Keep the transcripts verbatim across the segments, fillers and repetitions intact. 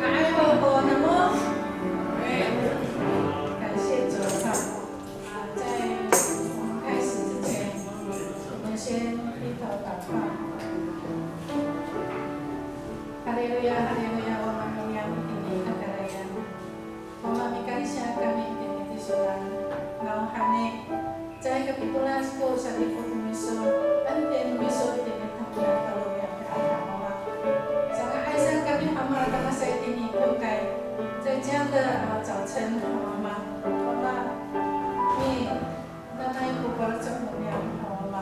Nga'ay ho ko namo. 感谢主哈。啊，在我们开始之前，我们先低头祷告。哈利路亚，哈利路亚，我们荣耀你的名，哈利路亚。 Wama, mikansiya kami itini tisowanan. Nawhani, caay kapitolas ko salifot no miso, 恩典 no miso itini takowanan to romi'ad a tamdaw. 在这样的，呃，早晨，Wama, 你 Nanay ko faloco' no niyam haw Wama.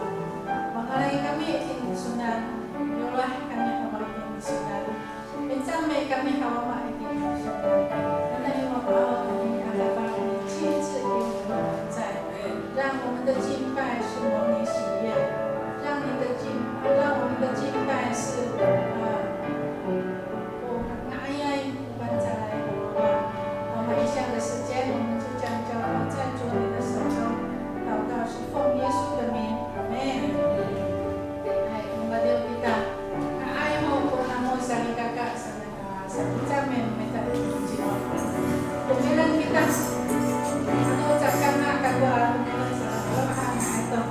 Mangalay kami itini tisowanan, miyolah kami haw Wama itini tisowanan. Mintangmi kami haw Wama itini tisowanan. Nanay Wama haw, 你的大能亲自与我们同在，让我们的敬拜是蒙你喜悦，让你的敬，让我们的敬拜是，呃，我们 我们以下的时间，我们就将交托在主你的手中，祷告是奉耶稣的名，阿们。Hay, maliw kita. Nga'ay ho ko namo salikaka, sa, sa kita, mita, kumilang kita. Ano, sa kana, kako, ano, sa, ano, ano, ito.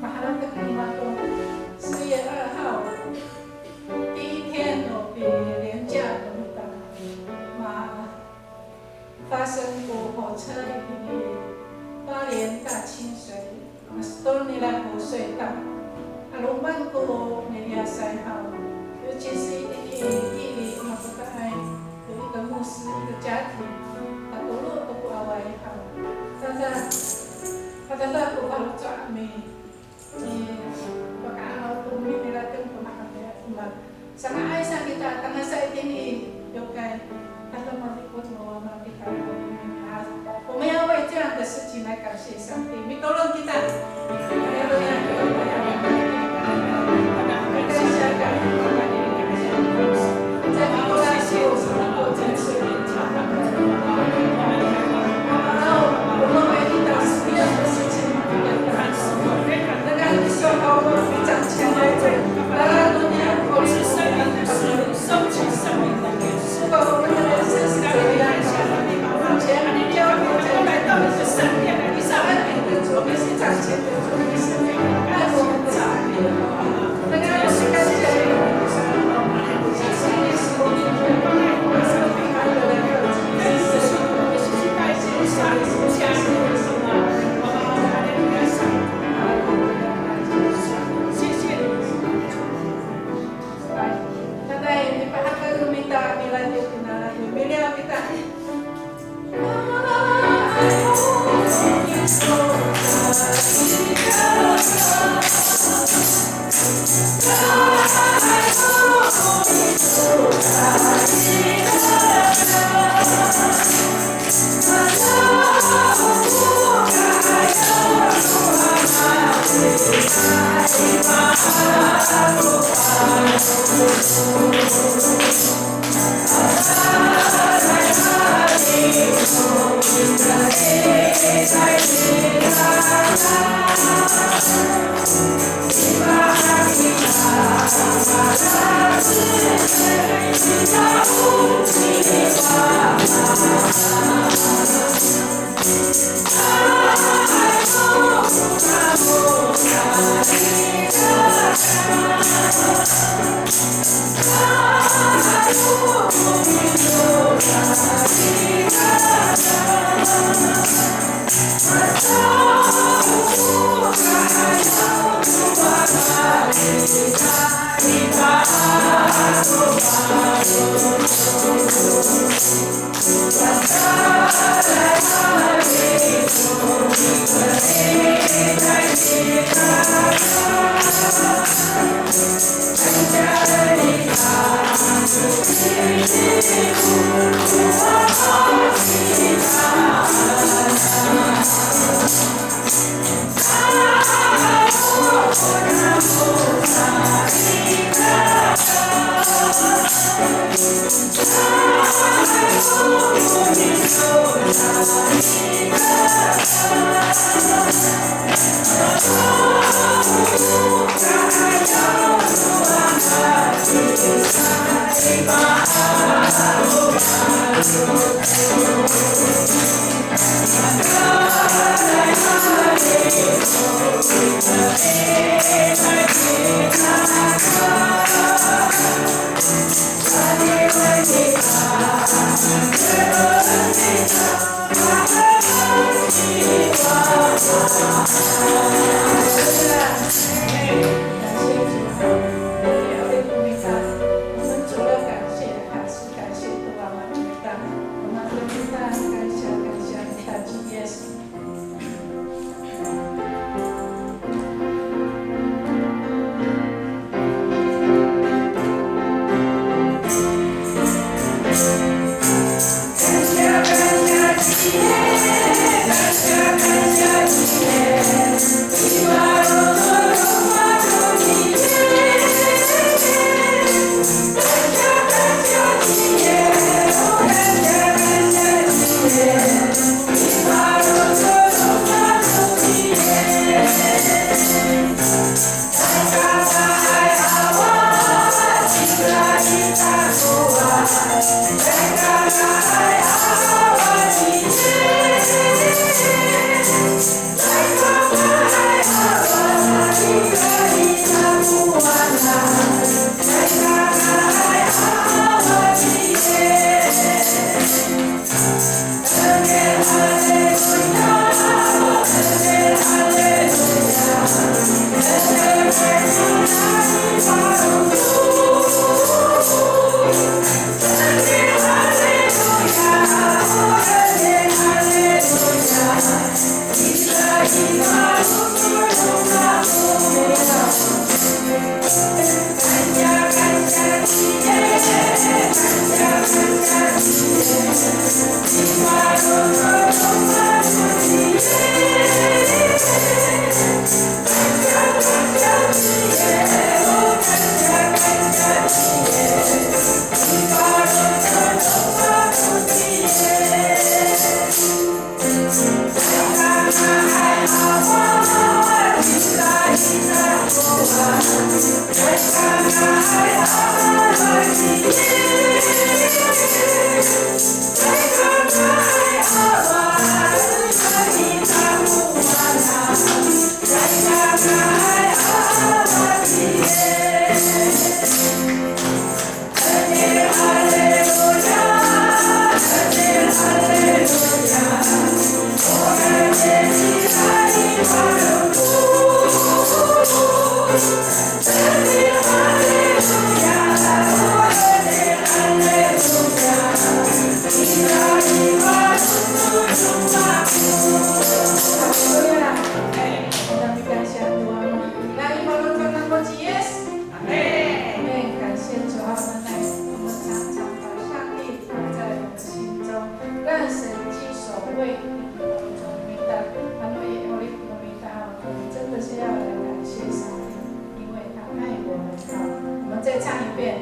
Maharateng nima to, 四月二号，第一天 no pilencang no mita. Ma, 发生过火车 i 花莲大清水， mastol nira ko 隧道. 'Aloman ko miliyasay haw, 尤其是 itini i Lili, makotaay, 有一个牧师，一个家庭，tatolo to ko awaay haw. Tada, tada ko faloco' a mi, i, paka'araw to mi nira to ko nakapiya, ma, sanga'ay sa kita, tangasa itini i kiwkay, tada malikot no Wama kita. 我们要为这样的事情来感谢上帝。Mitolon kita. 哈利路亚。在马太福音的过程是很长的。遍。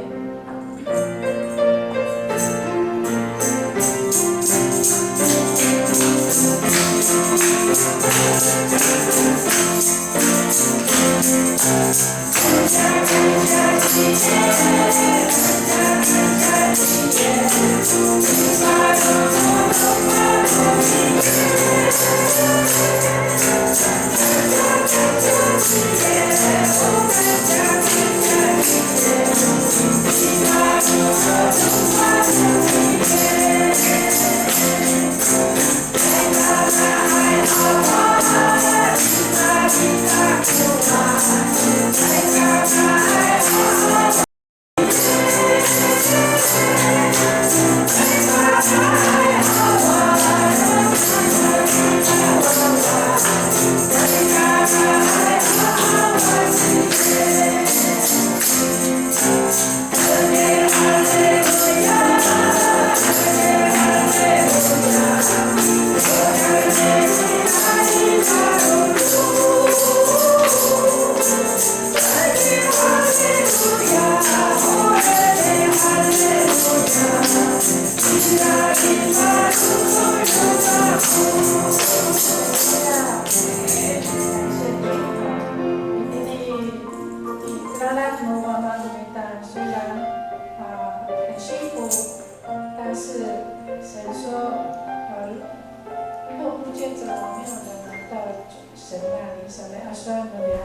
但是神说，呃，若不借着我，没有人能到神那里。Saan, a sowal no mita,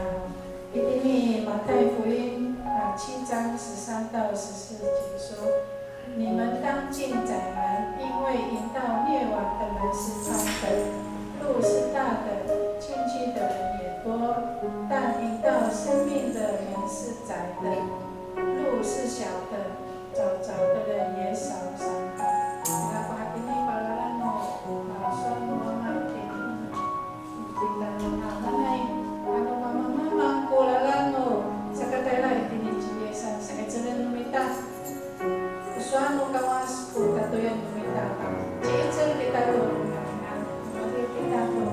itini 马太福音啊，七章十三到十四节说，你们当进窄门，因为引到灭亡的门是宽的，路是大的，进去的人也多，但引到生命的门是窄的，路是小的， 找找的人也少，saan. Ira ko hatini palalan no, a, sowal no mama itini. Itini, a, nanay, ano mamamang ko lalan no sakatayra itini ci Yisan, sa'icelen no mita. O sowal no Kawas ko tatoyan no mita, ci'icel kita to no ngangan, mari kita to,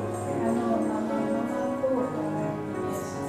ano mamamang ko lalan ni Yisan.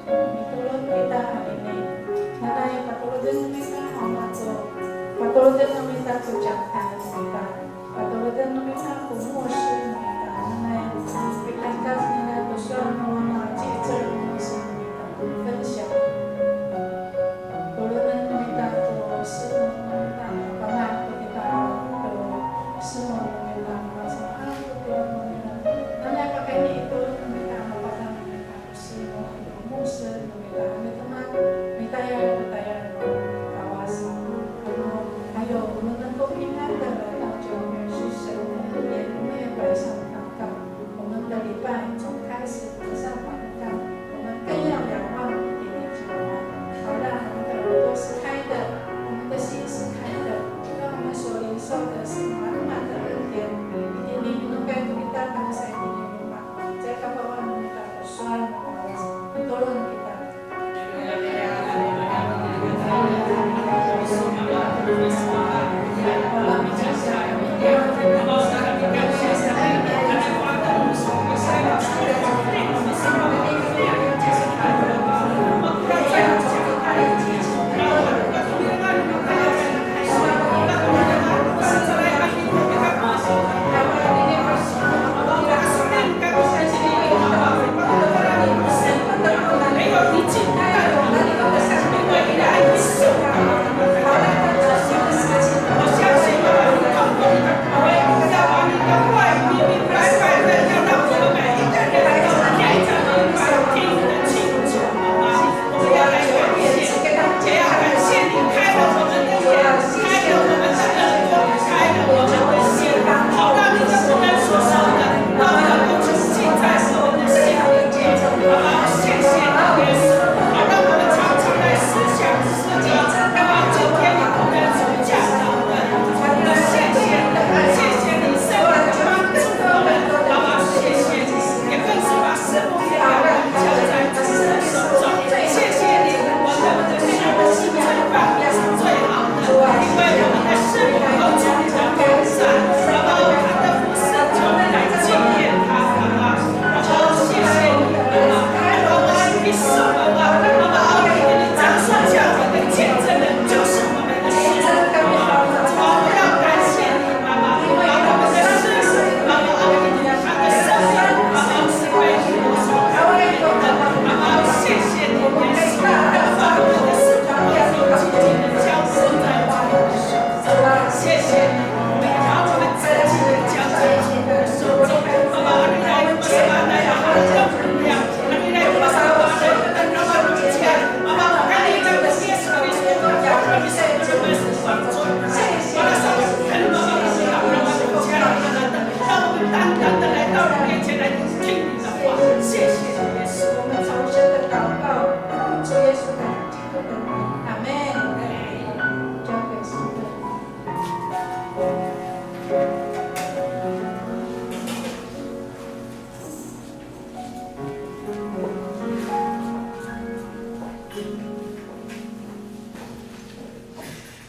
Mitolon kita anini. Nanay patoroden no mita, Ama to. Patoroden no mita to cangtan no mita. Patoroden no mita ko 牧师 no mita. Nanay pitangkas nira to sowal no Ama, 借着牧师 no mita 分享. Tolonen no mita to 师母 no mita, pamahaen to kita to 师母 no mita, masamaanay to 师母 no mita. Nanay pakayni i tolon no mita, mapadang no mita. 师母，牧师，我们的阿弥陀佛，我们大家，我们大家，Kawas. 然后还有我们能够平安的来到教会，是神的恩典，我们也摆上祷告。我们的礼拜从开始走上晚上，我们更要仰望你的面前，好让我们的耳朵是开的，我们的心是开的，让我们所领受的是满满的恩典，以及你能够带领我们在今天有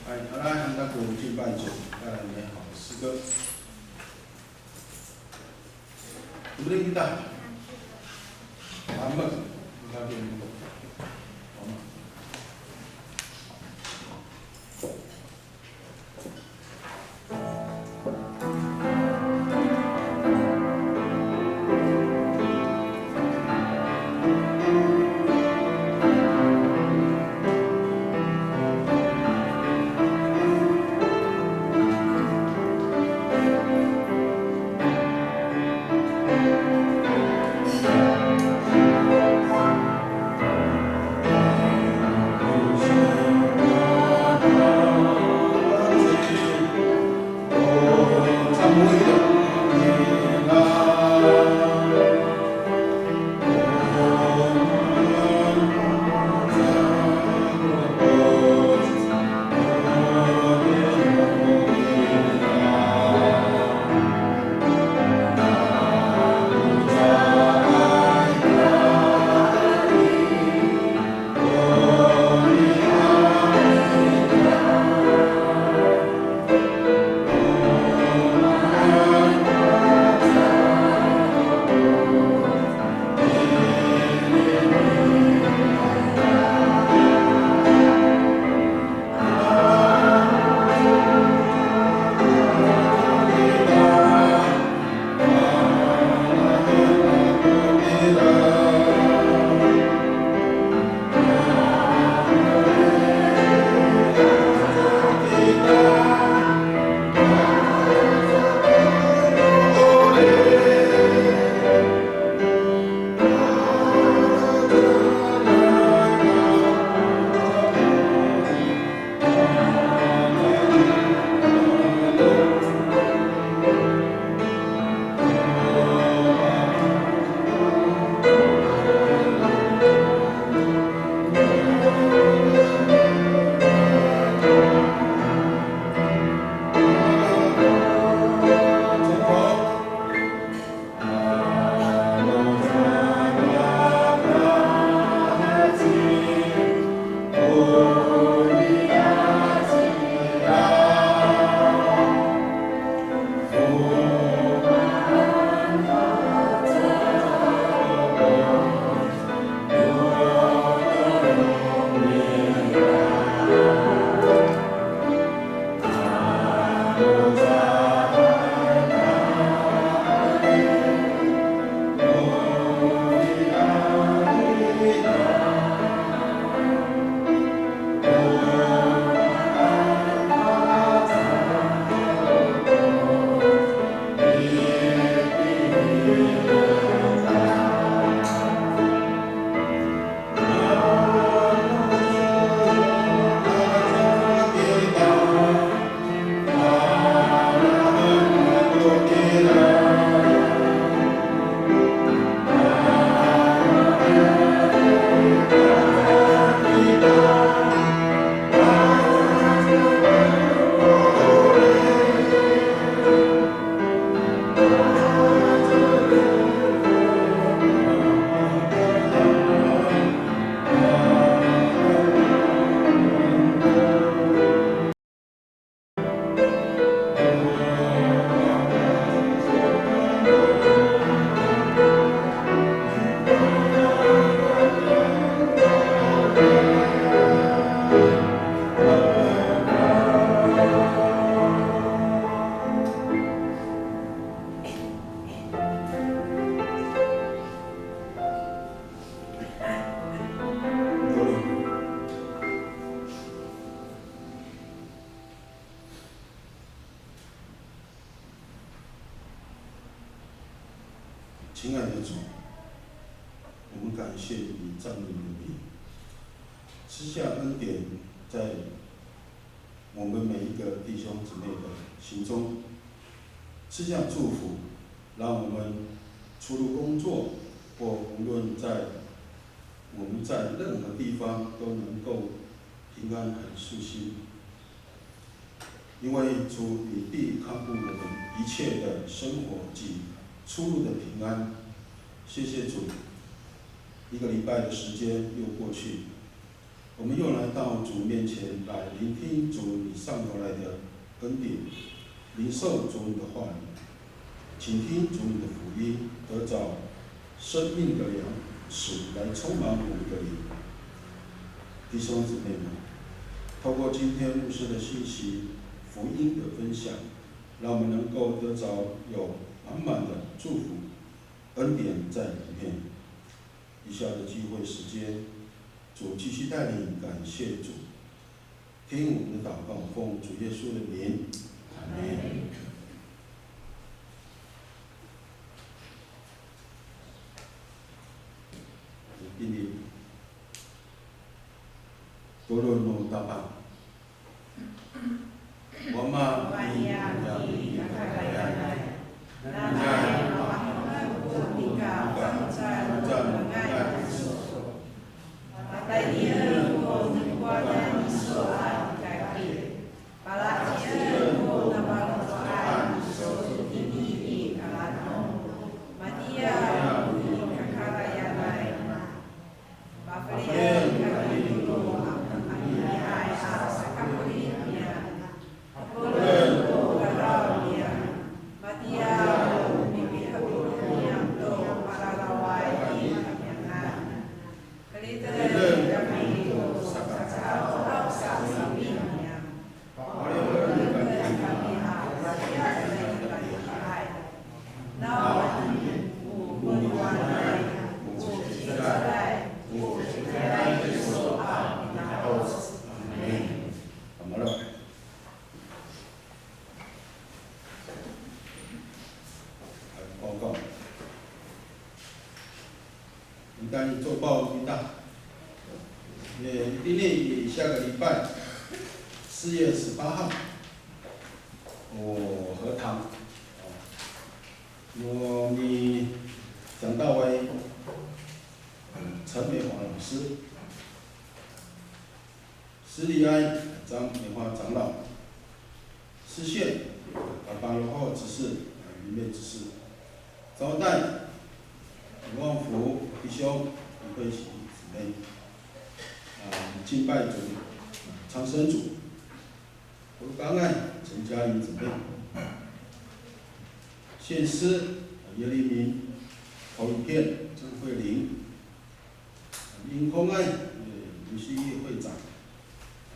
Hay, 好，来，我们的敬拜组带来美好的诗歌。Kemudian kita, amin. 亲爱的主，我们感谢你，赞美你的名，赐下恩典在我们每一个弟兄姊妹的心中，赐下祝福，让我们除了工作或无论在我们在任何地方都能够平安和顺心。因为主，你必看顾我们一切的生活及出入的平安。谢谢主，一个礼拜的时间又过去，我们又来到主面前来聆听主你上头来的恩典，领受主你的话语，请听主你的福音，得着生命的粮食来充满我们的灵。弟兄姊妹们，透过今天牧师的信息、福音的分享，让我们能够得着有满满的祝福、恩典在里面。以下的聚会时间，主继续带领，感谢主。听我们的祷告，奉主耶稣的名，阿门。Tolon no Tapang. Wama, Wama i kakayaanay. Nanay mapahemek ko nika fangcal no ngangan iso. Patayni ko nikowanan iso a kaki. Palaciden ko napaloco'an iso itini i kalaeno. Matiya ko i kakarayanay. Pafelien kami to aniniay a sakafelien niyam. Hapolen ko karaw niyam. Matiya ko mipihapot niyam to pararaway i kamiyangan. Keriden kami to saka caaw a sa'osi niyam. Kita i cobaw kita. Itini i 下个礼拜, 四月十八号, o 和谈. O, 我们讲到为陈美华老师, 司礼ay 张美华长老, 司献 Tapang Loho 执事, 林妹执事, 招待 Wang 福弟兄, 李慧喜姊妹, 啊，敬拜主, 唱诗主, 我刚爱陈嘉玲姊妹, 献诗 叶丽明, 投影片 张慧玲, 音控 ay, 刘希义会长,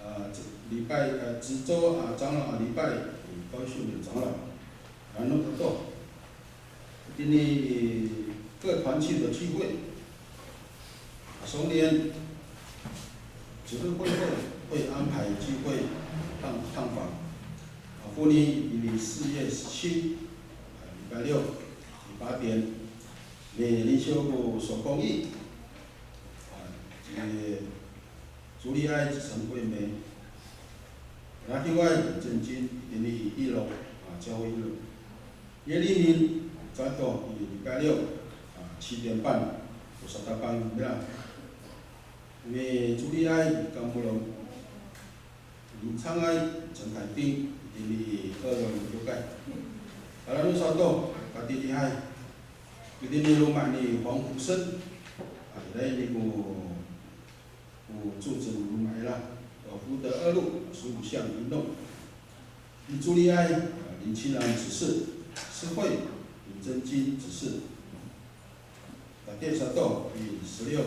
啊，这礼拜, 呃，值周, 啊，长老, 啊，礼拜, 高秀美长老, 然后都 Itini 各团契的聚会, 松年 执事会会安排聚会探探访. 啊，福尼 itini 四月十七, 礼拜六, 八点, 灵修 ko 手工艺, 啊，也 Juliay 陈惠梅, Rahiway 正经 itini i 一楼, 啊，教会一楼. 耶利明 Cato 礼拜六, 啊，七点半, o satapang nira. Ni Juliay Kamulong, 林昌爱 陈凯丁 itini i 二楼 i 六 kay. Kalano sato, katilihay, itini loma' ni 黄福生, a, iray ni ko o 柱子 no loma' ira, o 福德二路 十五巷一弄. Ni Juliay, a, 林清兰执事, 施惠 林真金执事. Tatiih sato i 十六,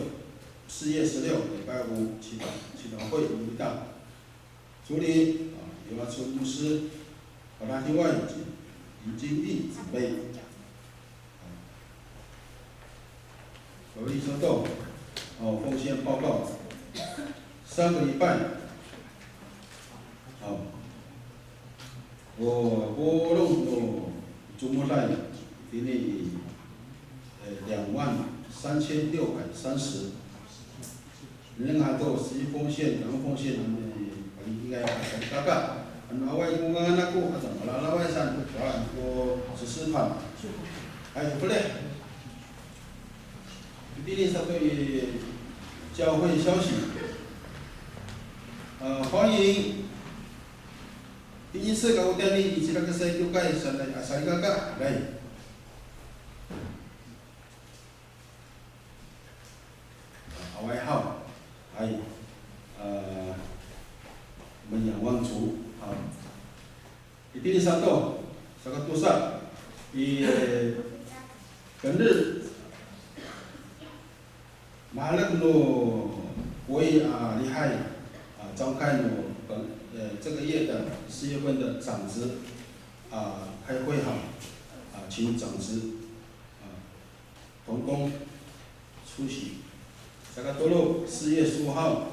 四月十六 礼拜五 祈祷, 祈祷会 no mita. Julie, a, Yoaco 牧师, Rahiway 林金义姊妹. 各位听众，哦，奉献报告。上个礼拜，哦，o polong no comoday itini i 两万三千六百三十。Nengneng han to 十一奉献、感恩奉献 han i, palingkingay a salikaka. Ano awaay ko ngangan ako, ato malalaway saan ko, ko 执事团. Hay, 不累。 Itini sato i 教会消息。呃，欢迎第一次 kako tayni i Cilaksay kiwkay sanay a salikaka, hay. Awaay haw, hay. 呃，我们仰望主，好。 Itini sato, saka tosa, i, 本日 maherek no 国语 a lihay, a, 召开 no, 本, 呃，这个月的四月份的长执, a, 开会哈, a, 请长执, a, 同工出席。Saka tolo, 四月十五号,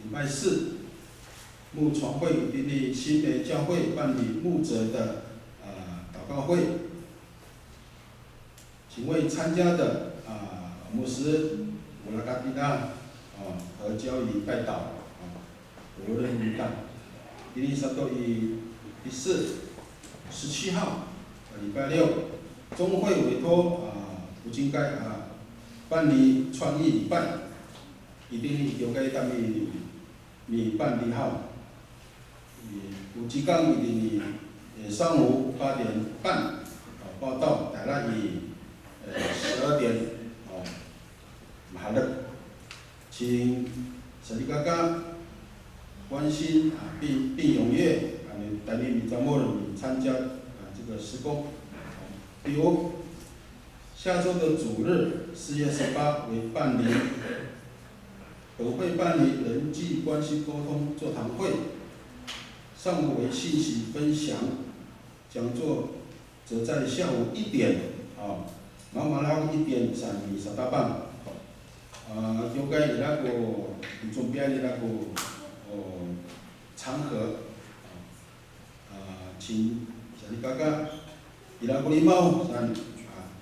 礼拜四, 牧传会 itini 新梅教会办理牧者的, a, 祷告会。 请为参加的, a, 牧师, o lakatira, a, 和交礼代祷, a, 我认领导。Itini sato i, 第四, 十七号, 礼拜六, 中会委托, a, 福建会, a, 办理创意礼拜. Itini i kiwkay kami mibanlihaw. I, o cikang itini, e, 上午八点半, a, 报到, tayra i, e, 十二点, a, maherek. 请 salikaka 关心, a, 并, 并踊跃, a, tayni micamol, 参加, a, 这个事工. 第五, 下周的主日，四月十八为办理 本会办理人际关系沟通座谈会，上午为信息分享，讲座则在下午一点, a, mamalaw 一点 saan i satapang. A, kiwkay ira ko, micompian ira ko, o, 场合, a, 请 salikaka, ira ko limaw saan, a,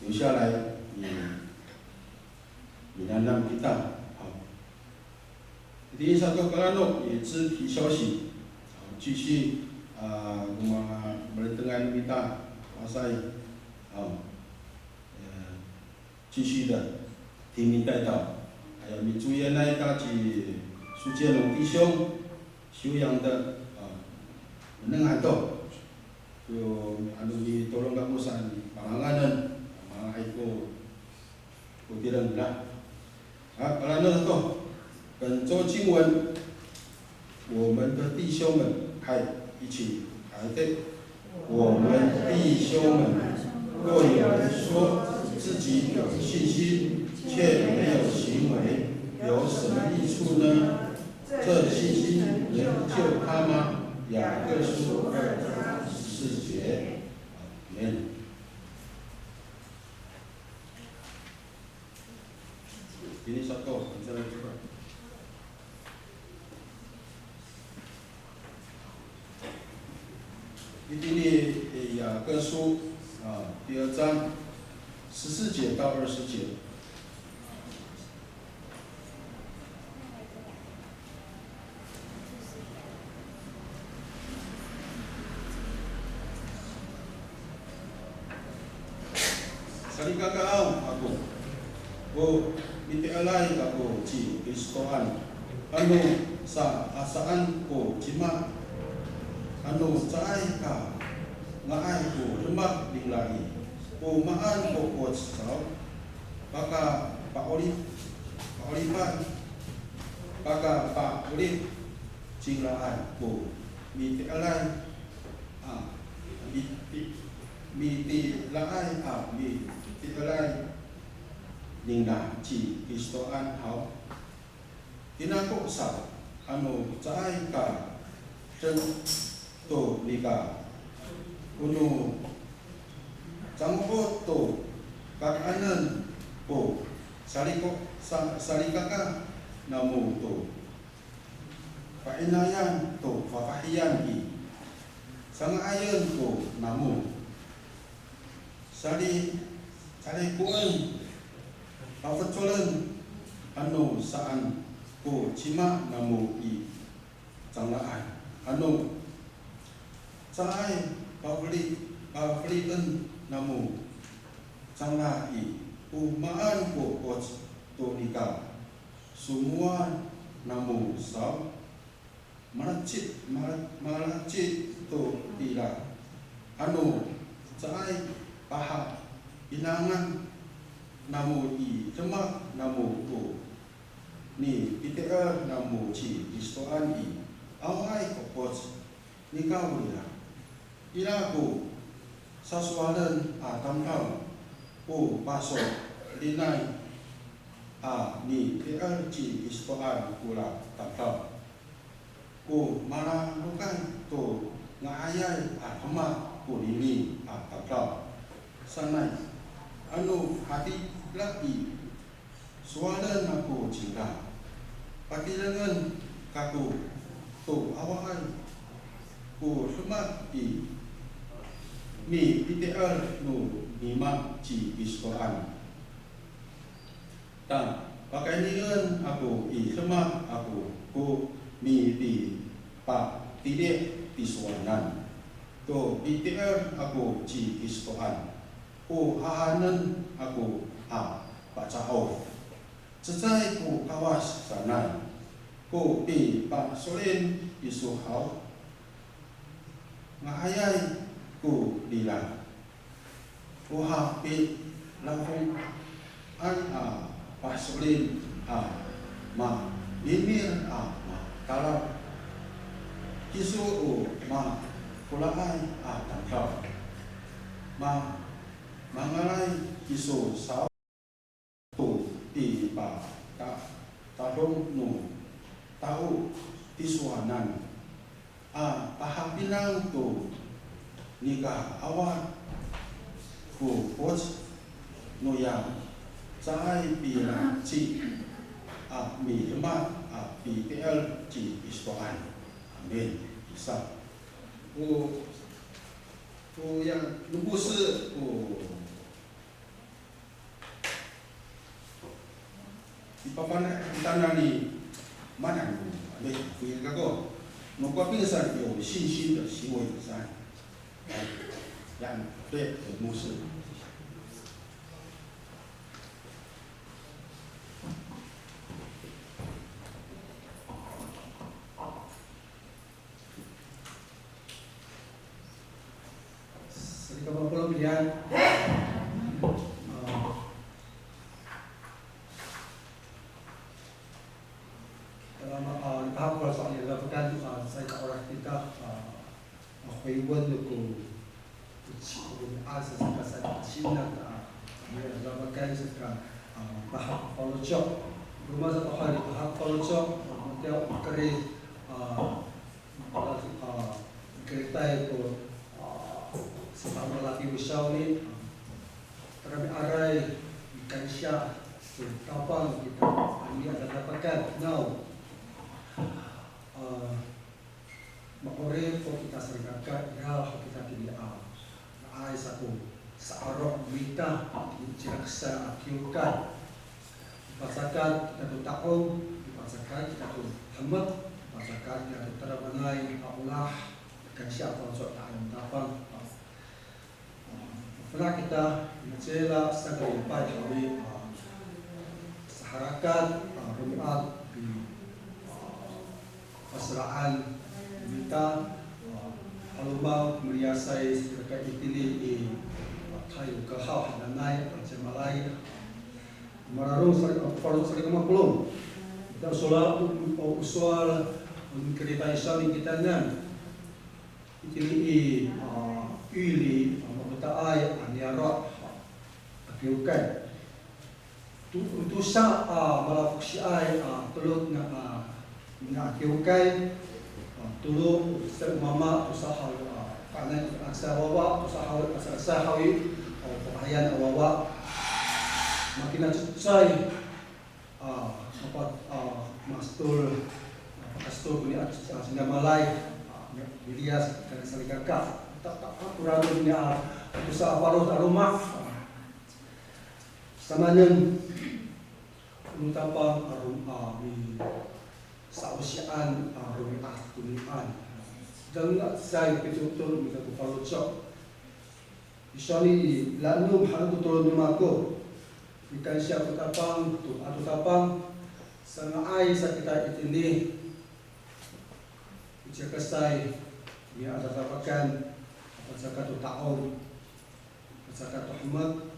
留下来, i, minanam kita. Haw. Itini sato kalano, i, 肢体消息. Haw, 继续, a, ko ma, maletengay no mita, pasay. Haw. E, 继续的 平民代祷, aya micowiyanay ta ci 苏建龙弟兄, 休养的, a, nengneng han to. Yo, ano mitolon kako saan, panganganen, manga'ay ko, ko tireng nira. A, kalano to, 本周经文, 我们的弟兄们, hay, 一起来背。我们弟兄们，若有人说自己有信心，却没有行为，有什么益处呢？这信心能救他吗？雅各书二章十四节。阿们。 Itini sato, itini i Yakobsu, a, 第二章, 十四节到二十节. Salikakaaw ako, o miti'eray kako ci Kristoan, ano sa'asaan ko cima, ano caay ka nga'ay ko demak ningra i, o maan ko koc saw, pakapa'orip, pa'oripay, pakapa'orip cingraay ko miti'eray a, miti, miti'eray a, miti'eray ningra ci Kristoan haw. Tinako sa, ano caay ka deng to nika, o no cango'ot to kakaenen ko saliko, sa, salikaka namo to fa'inayan to fafahiyan i, sanga'ayen ko namo. Sali, Kalikoen, pafecolen, ano saan ko cima namo i cangraan. Ano caay pafeli, pafelien namo cangra i, o maan ko 'epoc to nika somowal namo saw? Malacid, mala-, malacid to ira. Ano caay pahapinangan namo i demak namo to nipiti'er namo ci Kristoan i, awaay ko 'epoc nikawrira. Ira ko sasowalen a tamdaw, o pasolinay a niti'er ci Kristoan kora tamdaw. O malalokay to nga'ayay a demak konini a tamdaw sanay. Ano hatira i, sowalen ako cingra. Patirengen kako to awaay ko demak i nipiti'er no nima ci Kristoan. Ta, pakaynien ako i demak ako ko nipipatili tisowanan to piti'er ako ci Kristoan. O hahanen ako a paca'of. Cecay ko Kawas sanay ko pipasolin iso haw? Nga'ayay ko rira. O hapilafongay a pasolin a mamimir a matalaw. Kiso o makoraay a tamdaw. Ma, mangalay kiso saw to pipata, tadong no tao tisowanan a pahapinang to nika awa ko 'epoc noya caay pilaci a midemak a piti'er ci Kristoan. Amin. Isa. O, o ya, 牧师, o I papanak kita nani manang, ane, feel kako. No 'epic saan, 有信心的行为 saan. Yan, 对, 牧师. Salikaka mapolong, ya. A, dalam, a, tahap ko sa, ya, dalam pekan, a, sa ita oras kita, a, a, 回温 ko, ko ci, ko asa sa ka sa cinang ta, a, ya, dalam pekan sa ka, a, tahap faloco'. Roma sato hari tahap faloco', a, matiya o keri, a, Mala, a, mikeritay to, a, sipamalafi o sawni, a, tamiaray, mikansiya to Tapang kita, a, i adadapekan, naw, a, ma'orip to kita salikaka, ira ho kita tini a, nga'ay sa ko sa'aro mita, i cilaksaan a kiwkay. Mipacakat kita to ta'ong, mipacakat kita to hemek, mipacakat kita to tadamaanay a olah, mikansiya to faloco' ta'ang Tapang. A, mafana' kita, micila saka lipay haw i, a, saharakat, a, romi'ad, pi, a, Paseraan mita, a, 'aloman ko miliyasay, saka itini i, a, Tayo Kahaw hananay, a, cimalaay, a, mararom sa, a, faloco' salikaka mapolong. Ita o sowal, o, o sowal, o mikeritay sawni kitanan. Itini i, a, Ili, a, mafetaay, a, niyaro', a, a kiwkay. To, tosa, a, malafoksiay, a, tolo na, a, na kiwkay, a, tolo, sa o mama, tosa haw, a, kaenay, a, sa wawa, tosa haw, a, sa, sa haw i, a, pakayan a wawa. Makinacecay, a, mapa, a, mastol, a, pakastol koni a, a, cimalaay, a, miliyas, kani salikaka. Ta, ta, a, toraan koni a, tosa a falo a loma', a, Samanen, no Tapang a ro-, a, misa'osian a romi'ad to niyam. Deng a cecay pito'eton no mita ko faloco'. Isawni i la'enom han ko tolon no mako. Mikansiya ko Tapang, to ato Tapang, sanga'ay sa kita itini i cakasay, miadadawakan, a pacakat to ta'ong, a pacakat to hemek,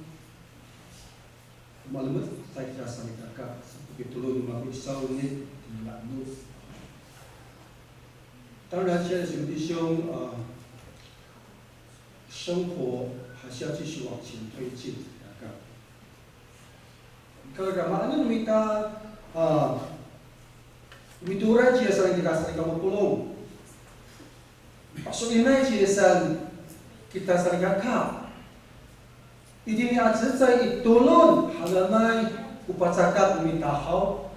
malemed sa kita salikaka, sa ko pitolon no mako isawni, i la'enom. 当然，亲爱的兄弟兄，呃，生活还是要继续往前推进，salikaka. Kaka maanen no mita, a, mitooray ci Yis salikaka, salikaka mapolong. Paso'elinay ci Yis kita salikaka. Itini a cecay i tolon hananay ko pacakat no mita haw.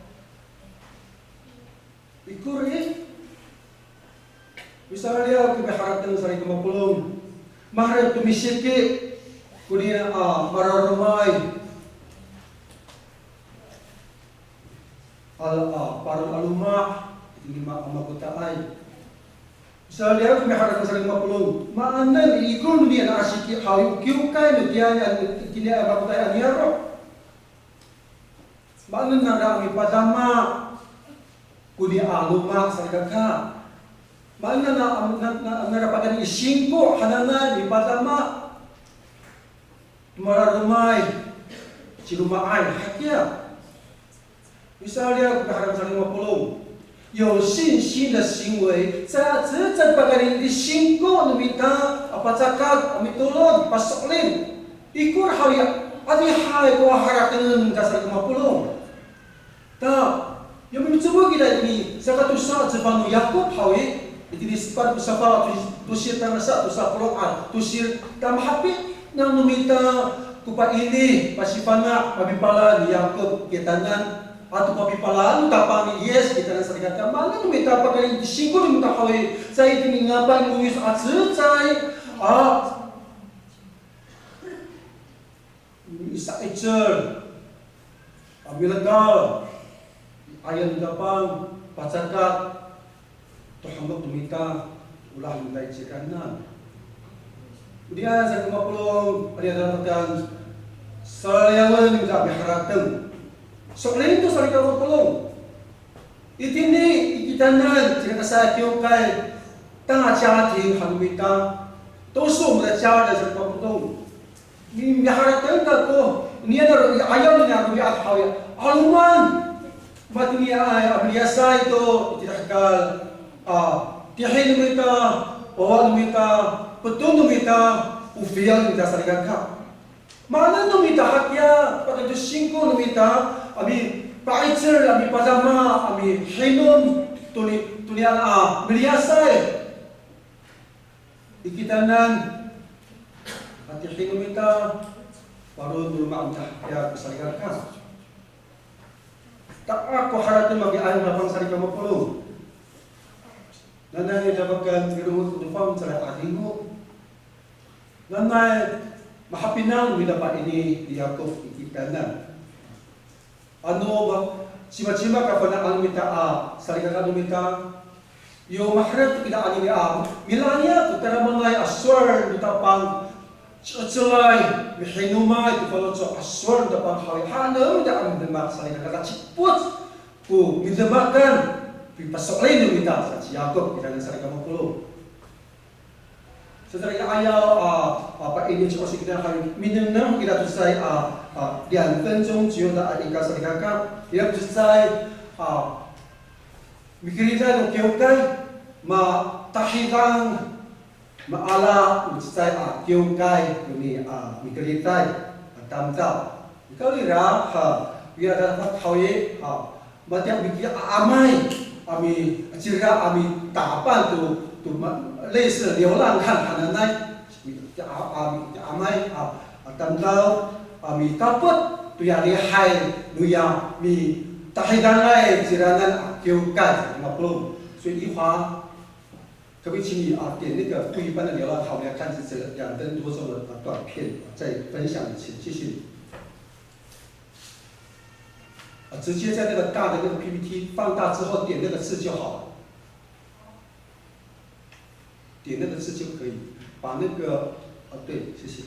Ikor i, misalaliyaw ko miharateng salikaka mapolong, maherek to misiki koniya a mararomay a, a, paro a loma', itini ma, a makotaay. Misalaliyaw ko miharateng salikaka mapolong, maanen i ikor niyam a siki haw i kiwkay no tiyaan, itini a makotaay a niyaro'. Maanen nangra a mipadama koniya a loma' salikaka. Maanen nangra, na, na, nangra pakayni i singko hananay mipadama to mararomay, ciloma'ay hakiya. Misalaliyaw ko miharateng salikaka mapolong. 有信心的行为, cecay pakayni i singko no mita a pacakat a mitolon, paso'elin. Ikor haw i, adihay ko haharatengen no mita salikaka mapolong. Ta, yo mimicomod kita itini saka tosa a cefang no Yakop haw i, itini sepat ko safaw a to, tosil tangasa to sapolo' a tosil, ta mahapi nang no mita ko paini, pasifana', mapipalal ni Yakop kitanan. Ato papipalaan no Tapang ni Yis kitanan salikaka, maanen no mita pakayni i singko no mita haw i, caay itini nga'ay ko Yis a cecay a misa'icel, a milegal i 'ayaw no Tapang, pacakat to hemek no mita, olah no mita i ciranan. Onian salikaka mapolong, aniya a dafak, salaliyawen no mita a miharateng. So'elin to salikaka mapolong. Itini i kitanan, cira kasaykiwkay, tangasa a 家庭 han no mita. 都是我们的家人 salikaka mapolong. Mi, miharateng kako, niya naro i 'ayaw nira romi'ad haw i, 'aloman matiniay a miliyasay to itira i hekal, a, tihi no mita, wawa no mita, peton no mita, o fiyal no mita salikaka. Maanen no mita hakiya, pakayni to singko no mita a mipa'icel, a mipadama, a mihinom toni, tonian a miliyasay i kitanan, a tihi no mita, paro no loma' no mita hakiya ko salikaka. Ta'ak ko harateng maki 'ayaw no Tapang salikaka mapolong. Nanay dafakan milongoc ko fangcalay a 'Adingo. Nanay mahapinang no mita paini ni Yakop i kitanan. Ano ma, cimacima kafana'an no mita a salikaka no mita, yo maherek to kina anini a milahina to tadamaanay a sowal no Tapang, ci'ecelay, mihinomay to faloco' a sowal no Tapang haw i, haen no mita a midemak salikaka, cipoc ko midemakan, pipaso'elin no mita sa ci Yakop kitanan salikaka mapolong. Saka i 'ayaw, a, a, paini ci'osi kita haw i, minengneng kita to cecay, a, a, 两分钟左右 a ika salikaka, ira to cecay, a, mikerid to kiwkay, matahidang, maala to cecay a kiwkay, koni, a, mikerid a tamdaw. Nikawrira, ha, ira dafakan haw i, ha, matiya miki'aamay, a mi, cira a mita'epan to, to ma, 类似流浪汉 hananay, miki'a, a, miki'aamay, a, a tamdaw, a mikapot toya lihay noya mitahidangay ciranan a kiwkay, mapolong. 所以一会儿 可不可以请你啊，点那个不一般的流浪汉，我们要看这两分多钟的短片，在分享以前，谢谢你。啊，直接在那个大的那个P P T放大之后点那个字就好了，点那个字就可以，把那个，啊，对，谢谢。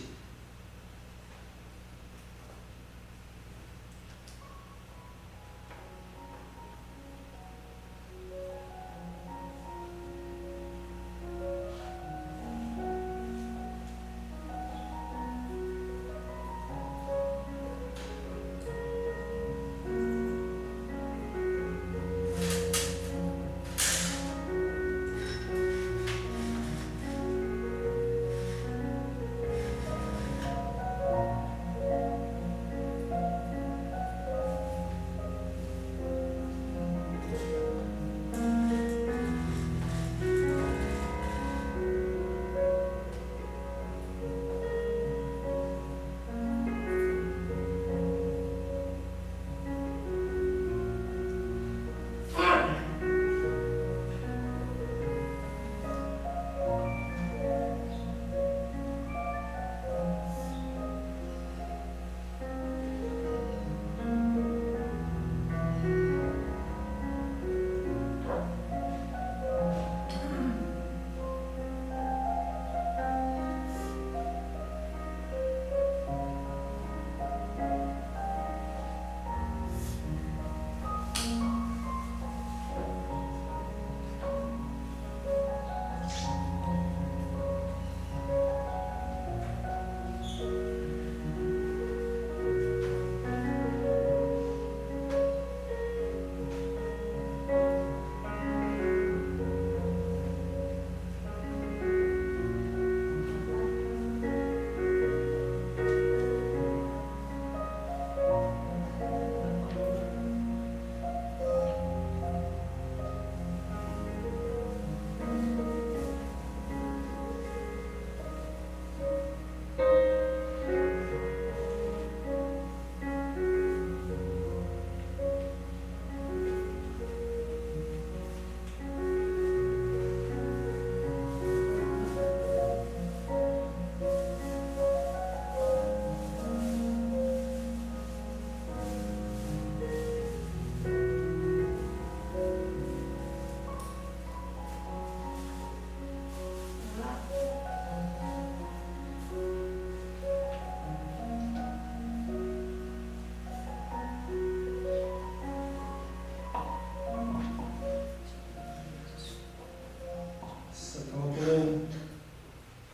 Saka mapolong,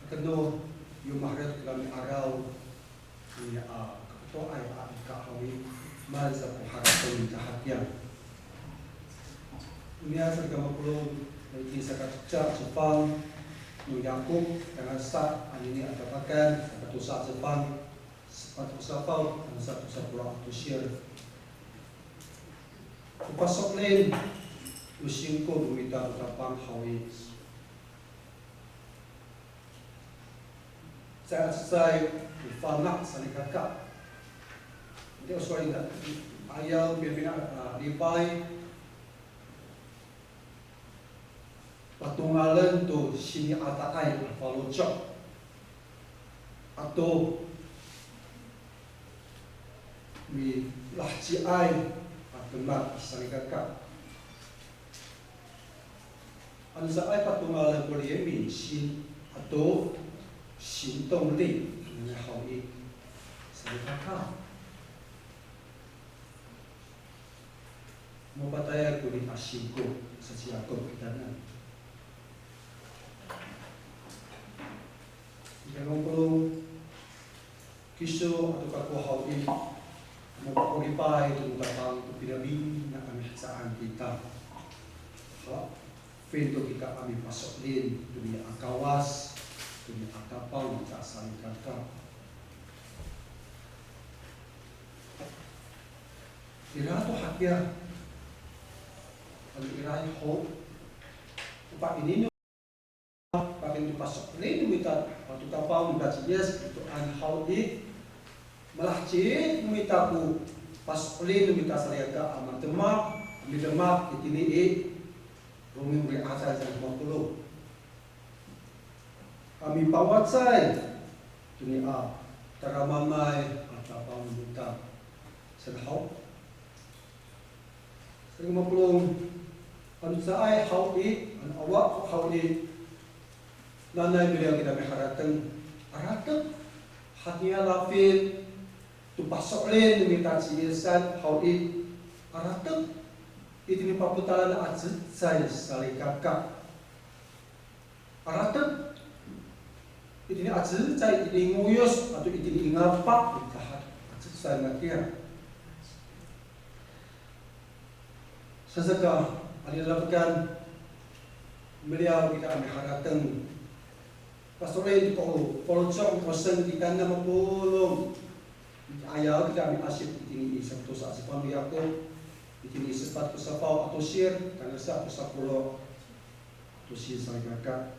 hakeno, yo maherek kami araw, ni, a, kakotoay a ika haw i, maan sa ko harateng ita hakiya. Oniya saka mapolong, itini saka cecay a cefang no Yakop, tangasa anini a tapakan, saka tosa a cefang, sepat ko safaw, tangasa tosa polo' a tosir. O paso'elin no singko no mita ko Tapang haw i, caay ka cecay ko fana' salikaka. Itiya o sowal ita, ayaw pina, a, lipay, patongalen to sini'adaay a faloco'. Ato milaheciay a demak salikaka. Ano caay patongalen ko 怜悯心 ato 行动力 hananay haw i, salikaka. Mapatayal ko nika singko sa ci Yakop kitanan. Nika mapolong, kiso ato kako haw i, mapakolipay to no Tapang to pinabina a mihecaan kita. Ha? Feel to kita a mipaso'elin to nia Kawas, to nia Tapang, nika salikaka. Ira to hakiya, ano ira ho, o pa'inino, pakayni to paso'elin no mita, a, to Tapang no mita ci Yis Kristoan haw i, malaheci no mita ko paso'elin no mita salikaka a mademak, midemak itini i, Romi'ami'ad sa lima polo'. A mipawacay to nia tadamaanay a Tapang no mita. Saan haw. Salikaka mapolong, ano caay haw i, ano awa haw i, nanay miliyaw kita miharateng, aratek, hatiniay lafin, to paso'elin no mita ci Yisan haw i, aratek, itini papotal a cecay salikaka. Aratek, itini a cecay, itini ngoyos, ato itini i ngapa, ita a cecay matiya. Saka, a lalafokan, miliyaw kita a miharateng. Pastor, ito ko, faloco' ko saan kitanan mapolong. Ayaw kita a miasip itini i sato sa, sa pano Yakop, itini i sepat ko safaw a tosir, tangasa ko sapolo' a tosir salikaka.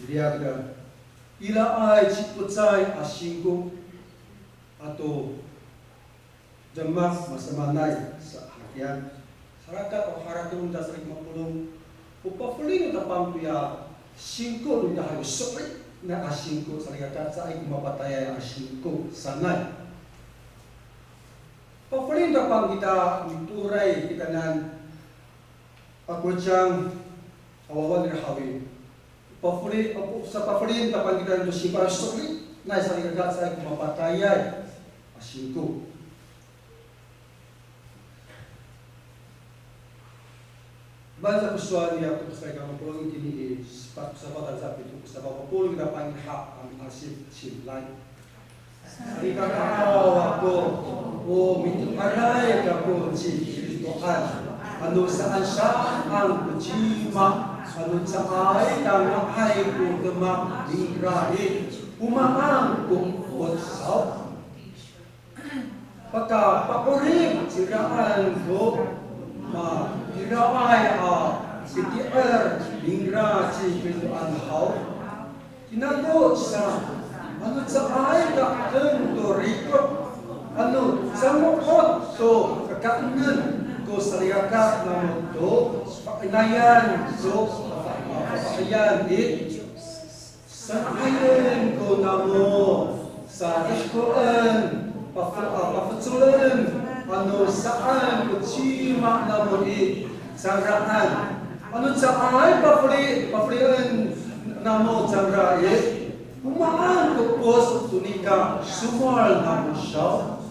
Ira kita, iraay cipocay a singko ato demak masamaanay sa hakiya. Salikaka o harateng no mita salikaka mapolong, o pafeli no Tapang toya singko no mita haw i, so'elinay a singko salikaka, caay ko mapatayay a singko sanay. Pafeli no Tapang kita mitooray kitanan a korecang a wawa nira haw i. Pafeli, apo, sapafeli no Tapang kitanan to singko a so'elinay salikaka, caay ko mapatayay a singko. Maan sa ko sowal ni Yakop salikaka mapolong itini i sepat ko safaw tangasa pito ko safaw, mapolong kita pangha a miasipasipay. Salikakaaw ako, o miti'eray kako ci Kristoan, ano saan saan ko cima, ano caay tanga'ay ko demak nira i, o maan ko epoc saw? Pakapa'orip ciraan ko matiraay a piti'er ningra ci Kristoan haw. Tinako sa, ano caay ka 'edeng to riko', ano cango'ot to kakaenen ko salikaka namo to fa'inayan to fafahiyan i, sanga'ayen ko namo, sariko'en, pafe-, a, pafecolen, ano saan ko cima namo i, cangraan. Ano caay pafeli, pafelien namo cangra i, o maan ko epoc to nika somowal namo saw?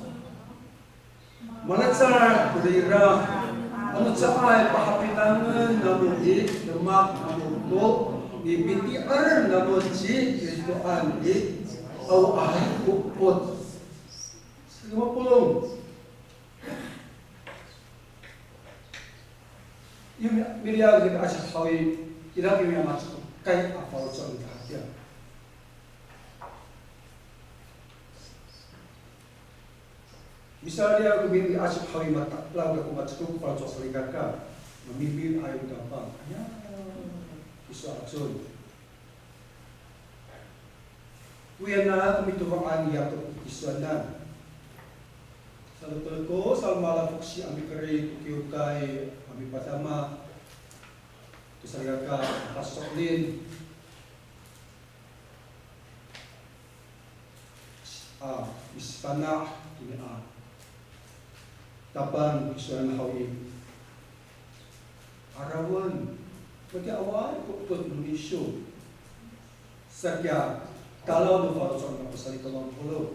Malecad korira, ano caay pahapinangen namo i demak namo to nipiti'er namo ci Kristoan i, awaay ko epoc. Salikaka mapolong. Yo mi-, miliyaw kita a asip haw i, ira ko miya macekay a faloco' no mita hakiya. Misaliyaw ko miliyaw a asip haw i, matalaw kako macekay ko faloco' salikaka. Mamimiliay ko Tapang. Aya, kiso acon. Oya na ko mitoro'an ni Yakop i kisoanan. Saloteleko, salomalafoksi a mikerid to kiwkay a mipadama to salikaka a paso'elin a misifana' toni a Tapang kisoanan haw i. Arawen, matiya awaay ko epoc no miso. Saka, talaw no faloco' no mako salikaka mapolong.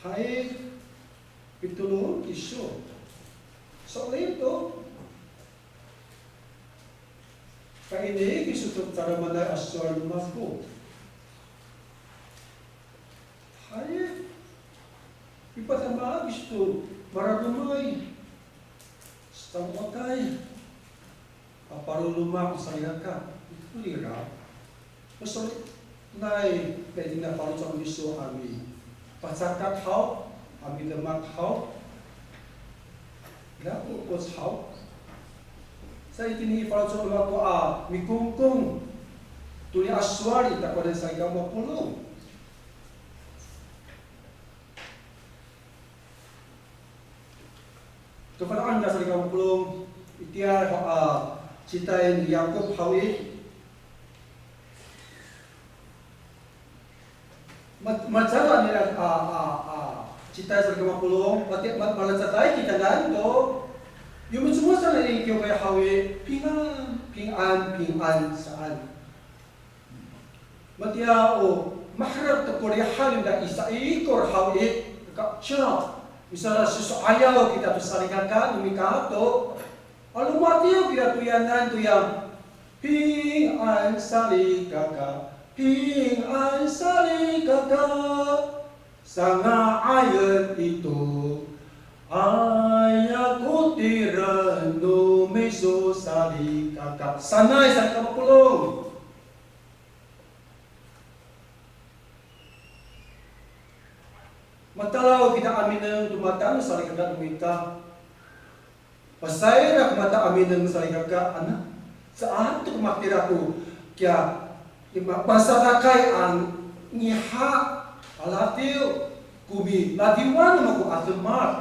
Hay, pitolon kiso. So'elin to. Kaini kiso to tadamaanay a sowal no mako. Hay, mipadama kiso to mararomaay, sitawakay a paloloma' salikaka. Ito nira, o so'elinay, kaini a faloco' no miso a mipacakat haw, a midemak haw, ira ko epoc haw. Sa itini i faloco' no mako a mikongkong toni a sowal i, takowanan salikaka mapolong. Kafana'an ita salikaka mapolong, itiya ho a citay ni Yakop haw i. Ma-, malecad nira a, a, a, Citay salikaka mapolong, mati-, ma-, malecaday kitanan to. Yo micomod sanay i kiwkay haw i, pingan, pingan, pingan saan. Matiya o maherek to ko rihaen nira i saikor haw i, kaka, ciya, misala seso'ayaw kita to salikaka no mita to. 'Alo matiya kira to yanan to ya, 平安 salikaka, 平安 salikaka, sanga'ayen ito, aya ko tireng no miso salikaka. Sanay salikaka mapolong. Matalaw kita a minengneng to mata no salikaka no mita. Pasayra ko mata a minengneng salikaka, ana, saan to ko matira ko kiya, lima, pasadakay a ngiha, a ladiw, ko miladiwan no mako a demak.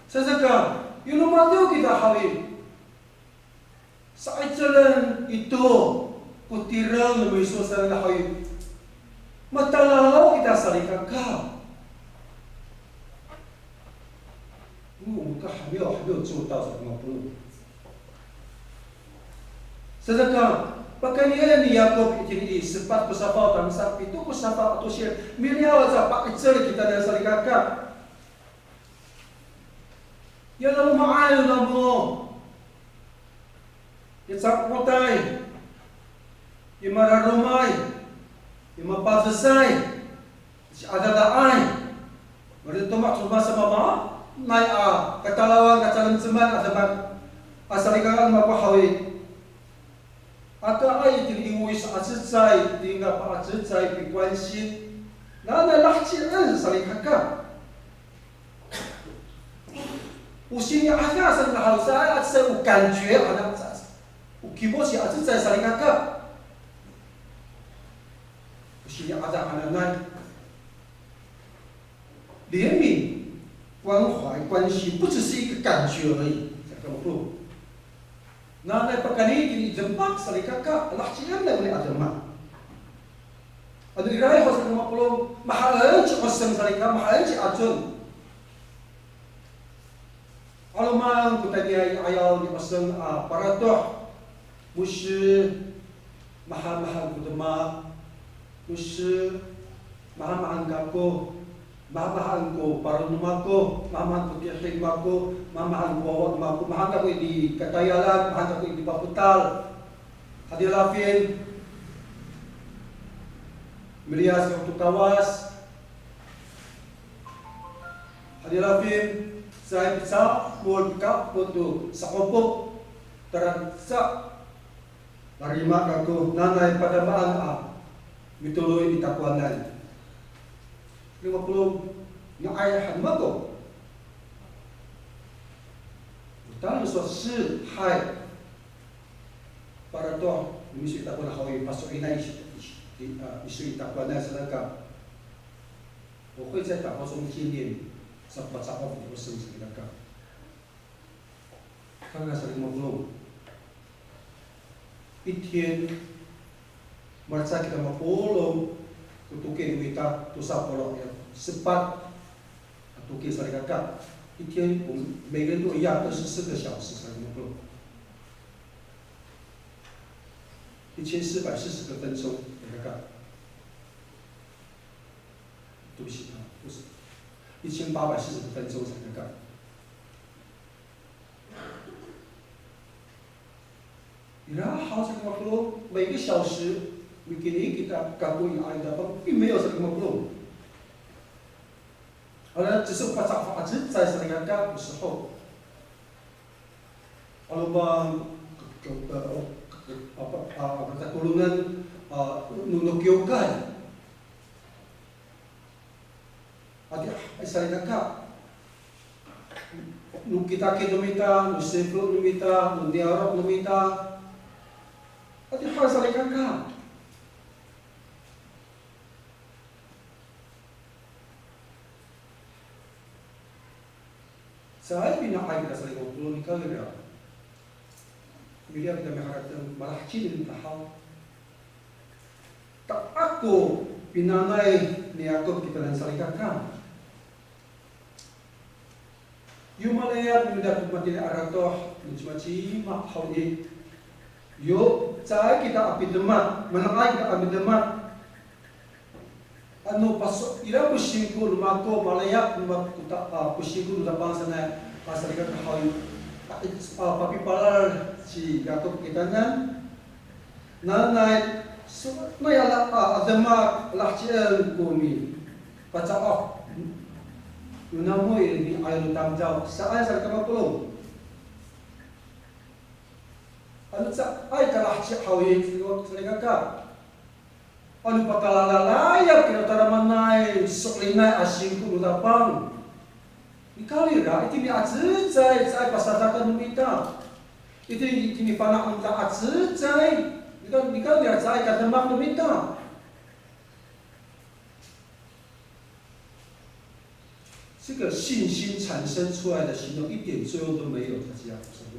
Sasaka, yo no matiya kita haw i, sa'icelen ito ko tireng no miso sanay haw i, matalaw kita salikaka. O, ka hamiyaw, hamiyaw cotaw sa mapolong. Sasaka, pakayni ni Yakop itini i sepat ko safaw tangasa pito ko safaw a tosir, miliyaw aca pa'icel kitanan salikaka. Ya laloma'ay no namo. Ya ca'okotay. Ya mararomay. Ya mapadesay. Siadadaay. Mari to ma, to ma sa mama. Nay a katalawan kacalemceman a demak a salikaka no mako haw i. Aka ay itini i ngoyos a cecay, tingga pa a cecay, pi关心. Nanay lahecien salikaka. O sini'ada sa, na haw sa, a cecay o 感觉 a, na sa, o kimoci a cecay salikaka. O sini'ada hananay. 怜悯、关怀、关心，不只是一个感觉而已。Salikaka mapolong. Nanay pakayni itini i demak salikaka, lahecien nani a demak. Ano iraay ho salikaka mapolong, mahaen ci Oseng salikaka, mahaen ci Acon. 'Aloman ko tayniay i 'ayaw ni Oseng a paratoh, mosi, mahaen, mahaen ko demak, mosi, mahaen, mahaen kako, mahaen, mahaen ko paro no mako, mahaen, mahaen ko tihing mako, mahaen, mahaen ko wawa no mako, mahaen kako i katayalan, mahaen kako i papotal. Hadi lafin, miliyas kako to Kawas. Hadi lafin, caay picamol, picamol to sa'opo, tara sa, narima kako, nanay padamaan a mitoloy i takowanan. Lima polo', nga'ay han mako. 当然说是 hay. Para to, miso i takowanan haw i, paso'elinay i, i, a, miso i takowanan sanay ka. O hoy sa i takowanan sa, sa paca'of i, o seng sanay ka. Kaka salikaka mapolong. 一天, malacecay kita mapolong ko toki no mita tosa polo' a sepat a toki salikaka. 一天, 我们每个人都一样，二十四个小时 salikaka mapolong. 一千四百四十个分钟 salikaka. 对不起啊，不是，一千八百四十个分钟 salikaka. Ira haw salikaka mapolong, 每个小时, mikini kita kako i, a, i dapang, 并没有 salikaka mapolong. 好了，只是 paca'of a cecay salikaka 的时候。'Aloman, k-, k-, k-, apa, a, a, katolongan, a, no, no kiwkay. Adihay salikaka. No kitakit no mita, no sifo no mita, no niyaro' no mita. Adihay salikaka. Caay pina'ay kita salikaka mapolong, nikawrira. Miliyaw kita miharateng, malaheci no mita haw. Ta ako pinanay Yakop kitanan salikaka. Yo malayap no mita to matini a ratoh, no cimacima haw i. Yo, caay kita a pidemak, mana'ay kita a pidemak. Ano paso, ira ko singko no mako, malayap no mako ta, a, ko singko no Tapang sanay, a, salikaka haw i. A, a, papipalal ci Yakop kitanan. Nanay, so, naya la, a, a demak lahecien ko mipaca'of no namo i, ni ay no tamdaw, saan sa kama polong. Ano caay ka laheci haw i, salikaka. Ano pakalalayap kira tadamaanay, so'elinay a singko no Tapang. Nikawrira, itini a cecay, caay pasadakan no mita. Itini, itini fana' no mita a cecay, nika, nikawrira caay ka demak no mita. 这个信心产生出来的行动一点作用都没有，他这样说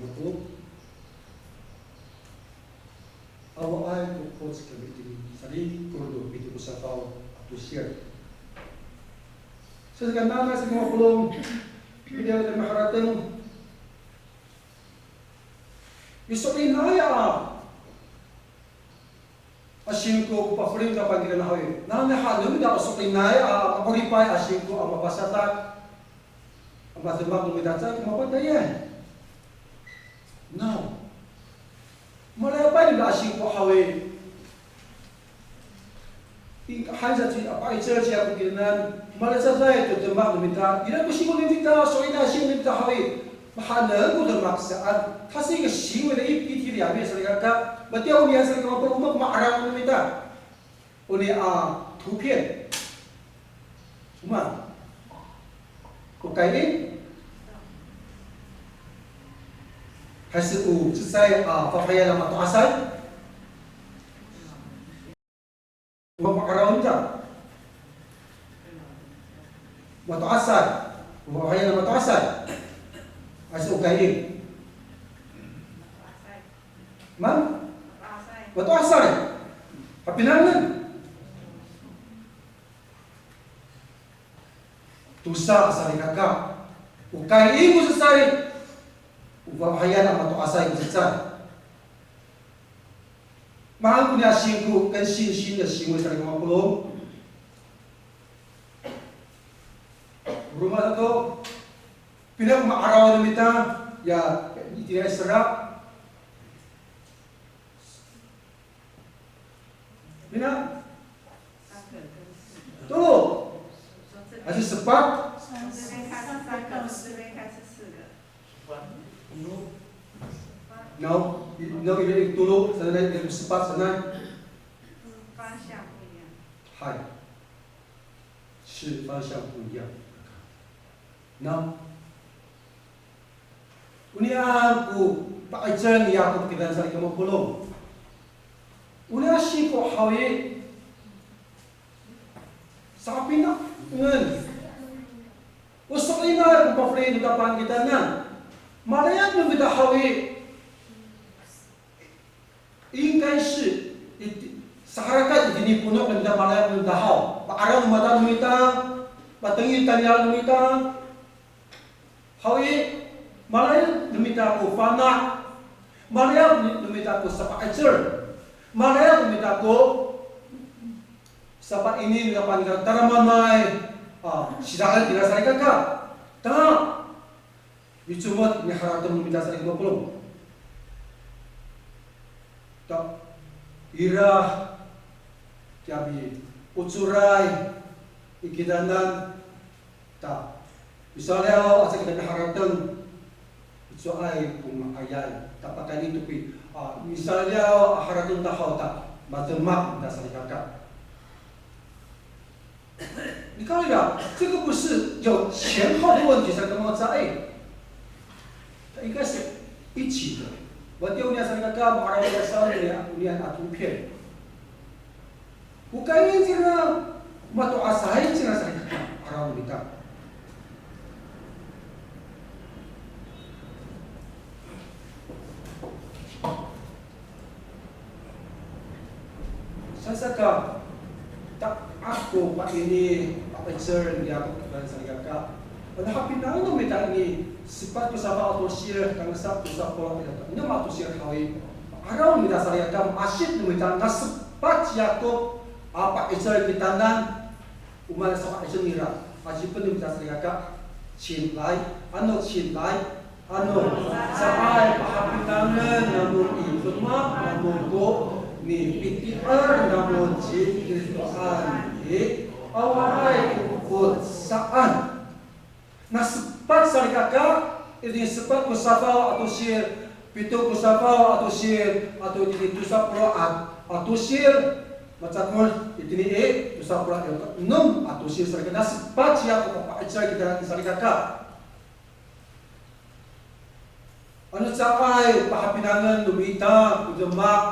，Awaay ko koc kami itini, salikor no pito ko safaw a tosir. Sa saka nanay sa kama polong, pilihan kami harateng. Miso'elinay a singko ko pafelien no Tapang kitanan haw i. Nanay han no mita o so'elinay a ma'oripay a singko a mapasadak, a mademak no mita caay ko mapatayay. Naw. Malayapay no mita a singko haw i. Ing, han sa ci, a, pa'icel ci Yakop kitanan, malecad to demak no mita, ira ko singko no mita, so'elinay a singko no mita haw i, mahaen ko demak saan, 它是一个行为的一，一体两面，salikaka, matiya onian salikaka, o mak ma'araw no mita. Onian a 图片. O maan. O Kayin? 还是 o cecay a fafahiyan a mato'asay? O ma'araw nira. Mato'asay. O fafahiyan a mato'asay. Hay, o Kayin. Maan? Mato'asay. Hapinangen. Tosa a salikaka. O Kayin ko cecay. O fafahiyan a mato'asay ko cecay. Maan ko niya singko 跟信心的行为 salikaka mapolong. Roma sato, pina ko ma'araw no mita, ya, itira i sera. Pina? Tolo. Hay, sepat. 从这边开始三个，从这边开始四个。 No, no, ira i tolo sanay, ira i sepat sanay. 方向不一样。Hay. 是方向不一样。No. Onian ko pa'icel ni Yakop kitanan salikaka mapolong. Onian singko haw i. Sapinangen. O so'elinay ko pafelien no Tapang kitanan. Malayap no mita haw i. Ingkay si, iti, saharakat itini pono' no mita malayap no mita haw. Pa'araw no mata no mita, matengil tanial no mita. Haw i, malayap no mita ko fana'. Malayap no mita ko sapa'icel. Malayap no mita ko sapaini no Tapang kitanan tadamaanay, a, sida'en kira salikaka. Ta, micomod miharateng no mita salikaka mapolong. Ta, ira, kiya miocoray i kitanan, ta, misaliyaw aca kita miharateng, icowaay ko nga'ayay, ta pakayni to ko i, a, misaliyaw a harateng ta haw ta, mademak kita salikaka. 你看一下，这个不是有前后的问题才跟我在，哎，它应该是一起的。Matiya onian salikaka, ma'araw onian sa, onian a 图片. O Kayin cira, mato'asay cira salikaka, ma'araw no mita. Sasaka, ta, ako, pa, Ini pa'icel ni Yakop to salikaka. Ano hapinang no mita ini sepat ko safaw a tosir, tangasa ko safaw a tosir haw i, araw no mita salikaka, ma'asit no mita, na sepat ci Yakop a pa'icel kitanan, o maan sa pa'icel nira, acipen no mita salikaka, 请来, ano 请来, ano caay pahapinangen namo i demak namo ko nipiti'er namo ci Kristoan i, awaay ko epoc saan. Na sepat salikaka, itini sepat ko safaw a tosir, pito ko safaw a tosir, ato itini tosa polo' a, a tosir, macakol itini i tosa polo' a enem a tosir salikaka, na sepat ci Yakop a pa'icel kitanan salikaka. Ano caay pahapinangen no mita ko demak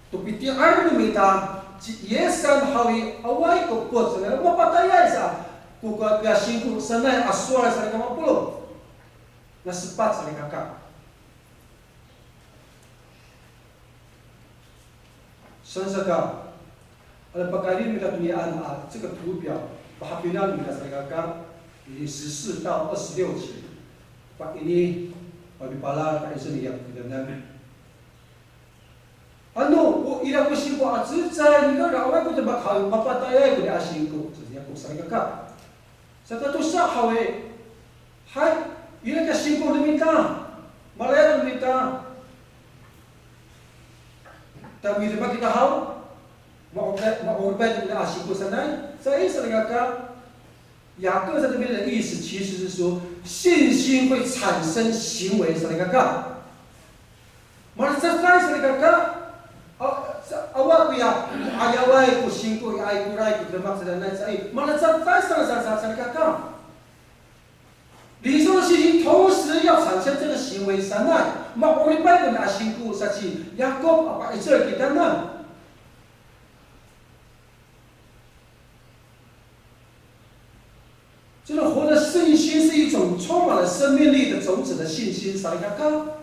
to piti'er no mita ci Yisan haw i, awaay ko epoc sanay, mapatayay sa ko, ko, koya singko sanay a sowal salikaka, mapolong. Na sepat salikaka. Saan saka, ano pakayni mita tonian a 这个图表, pahapinang mita salikaka, 十四到二十六节, pakayni, pamipalal, pa'icel ni Yakop kitanan. Ano, o ira ko singko a cecay, nika awaay ko demak haw i, mapatayay koni a singko, sa ci Yakop salikaka. Saka tosa haw i, hay, ira ko singko no mita, malayap no mita, ta midemak kita haw, ma'oripay, ma'oripay to kina a singko sanay, sa i salikaka, 雅各在这边的意思其实是说，信心会产生行为，salikaka. Malecad salikaka. A, sa, awa koya, ayaway ko singko, ay koray ko demak sanay, sa i, malecad sa, sa, sa, salikaka. 领受的信心同时要产生这个行为 sanay. Ma'oripay ko a singko sa ci Yakop a pa'icel kitanan. 这个活的信心是一种充满了生命力的种子的信心，salikaka.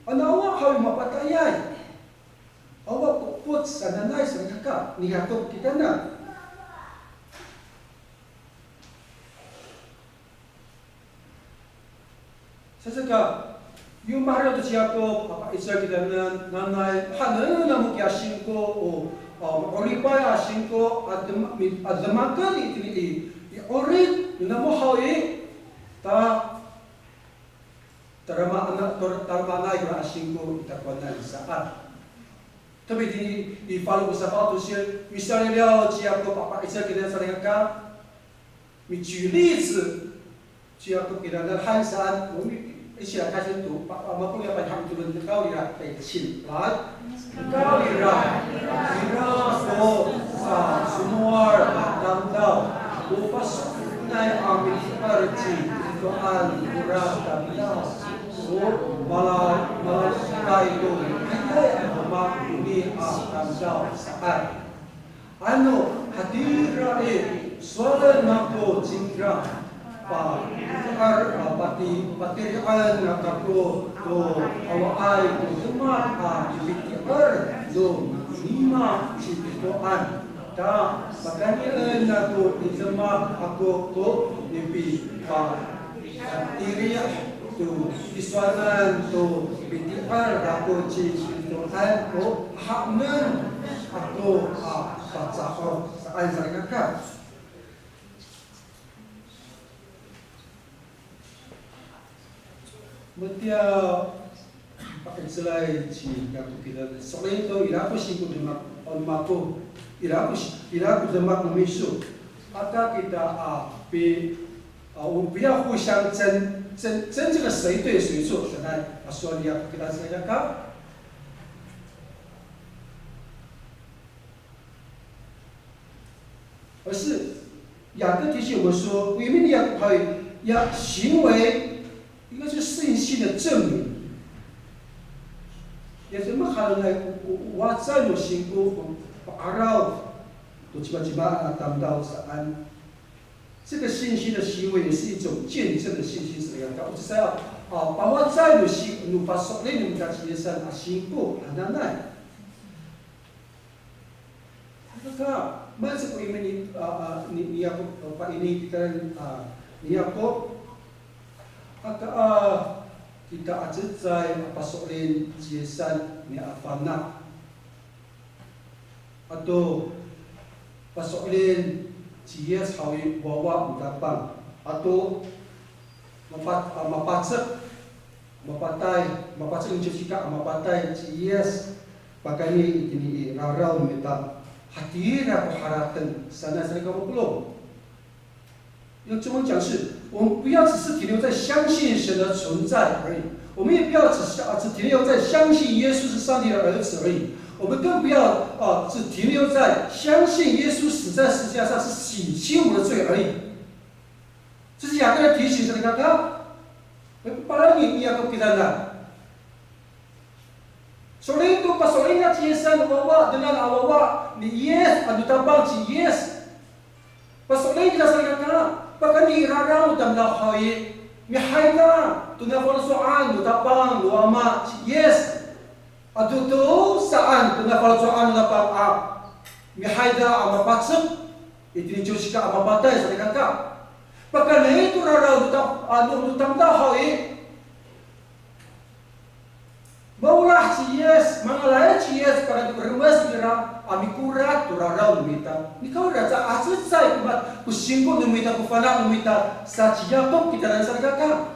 Ano awa haw i mapatayay. Awa ko epoc sananay salikaka, ni Yakop kitanan. Saka, yo maherek to ci Yakop a pa'icel kitanan, nanay haenen namo kiya singko, o, o, ma'oripay a singko, a dem-, mi-, a demakan itini i, i 'orip namo haw i, ta, tadamaanay, tar-, tadamaanay kora a singko i takowanan saan. 特别 itini i falo ko safaw a tosir, misaliyaliyaw ci Yakop a pa'icel kitanan salikaka. 举例子， ci Yakop kitanan han saan, 我们一起来开始读，把，把，把，把，把，请来。Kawrira ko sasowal a tamdaw, o paso'elinay a miti'er ci Kristoan kora tamdaw, o mala, malalokay to rihaday a demak koni a tamdaw saan. Ano hatira i, sowalen ako cingra, pa, ar, a, pati, patiri'en ako to awaay ko demak a piti'er no nima ci Kristoan. Ta, pakanien ako i demak ako ko nipi, pa, tiri to, tisowanan to piti'er ako ci Kristoan ko haenen ako a paca'of saan salikaka. Matiya pakicelay ci Yakop kitanan, so'elin to ira ko singko demak, o, mako, ira ko si-, ira ko demak no miso. Aka kita a pi 啊，我们不要互相争，争，争这个谁对谁错，神来啊，说你要给他谁要告。而是雅各提醒我们说，我们要，要行为，应该是信心的证明。也是 makahalay ko, ko, ko wacay no singko, ko, ko 'araw to cimacima a tamdaw saan. 这个信心的行为也是一种见证的信心，是这样的。我只是要，啊，把握在有信，有把所内容的这些上啊，信过，啊，那，那。Ka, maan sa ko imi ni, a, a, ni, ni Yakop, a, pa'ini kita, a, ni Yakop. Aka, a, kita a cecay a paso'elin ci Yisan miafana'. Ato paso'elin ci Yis haw i wawa no Tapang. Ato mapa-, a, mapacek, mapatay, mapacek no cecika, mapatay ci Yis. Pakayni itini i raraw no mita, hatira ko harateng, saan sa ko polong. 用中文讲是，我们不要只是停留在相信神的存在而已，我们也不要只是，啊，只停留在相信耶稣是上帝的儿子而已，我们更不要，啊，只停留在相信耶稣死在十字架上是洗清我们的罪而已。这是雅各的提醒，salikaka. Palagi ni Yakop kitanan. So'elin to paso'elin ci Yisan a wawa, dengan a wawa ni Yis, ano Tapang ci Yis. Paso'elin kita salikaka, pakayni i raraw no tamdaw haw i, mihayda to nafaloco'an no Tapang no Wama ci Yis. Ato to saan to nafaloco'an no Tapang a mihayda a mapacek, itini cecika a mapatay salikaka. Pakayni to raraw no tam-, ano, no tamdaw haw i, maolah ci Yis, mangalay ci Yis, pakayni to remes nira a mikorat to raraw no mita. Nikawrira, caay, a cecay ko ma-, ko singko no mita, ko fana' no mita, sa ci Yakop kitanan salikaka.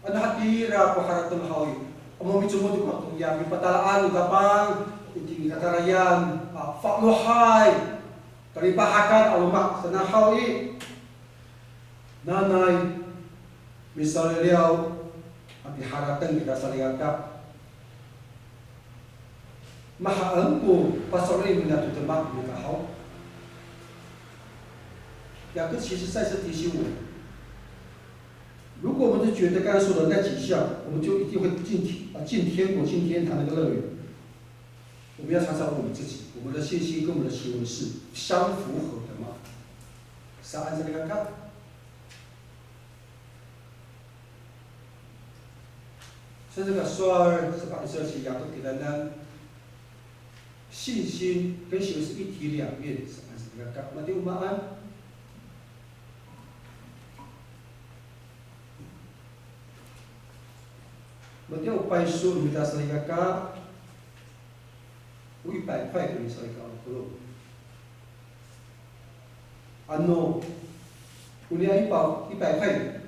Ano hatira ko harateng haw i, o mamicomod to kako ya mipatalaan no Tapang, itini kakarayan, a, fa'elohay, kalipahakan a loma', saan haw i. Nanay, misaliliyaw a piharateng kita salikaka. Mahaen ko paso'elin nina to demak nina haw. 雅各其实再次提醒我们，如果我们都觉得刚才说的那几项，我们就一定会进天，啊，进天国、进天堂那个乐园。我们要常常问我们自己，我们的信心跟我们的行为是相符合的吗？Saan salikaka. Sa saka sowal sa pa'icel ci Yakop kitanan, 信心跟行为是一体两面，saan salikaka. Matiya o maan? Matiya o payso no mita salikaka. O 一百块 ko misalikaka a polong. Ano, onian 一百, 一百块.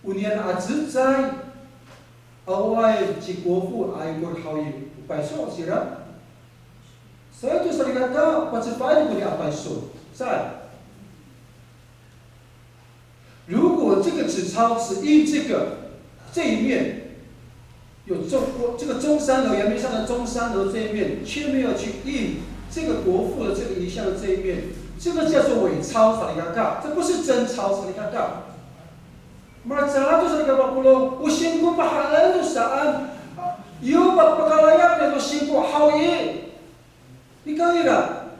Onian a cecay, awaay ci 国父 a ikor haw i, o payso sira. Saheto salikaka, pacefaay ko nia a payso. Sa. 如果这个纸钞只印这个，这一面，有中，这个中山楼，阳明山的中山楼这一面，却没有去印这个国父的这个遗像的这一面，这个叫做伪钞，salikaka，这不是真钞，salikaka。Malecad to salikaka polong, o singko mahaen to saan, yo pa, pakalayap to singko haw i. Nikawrira,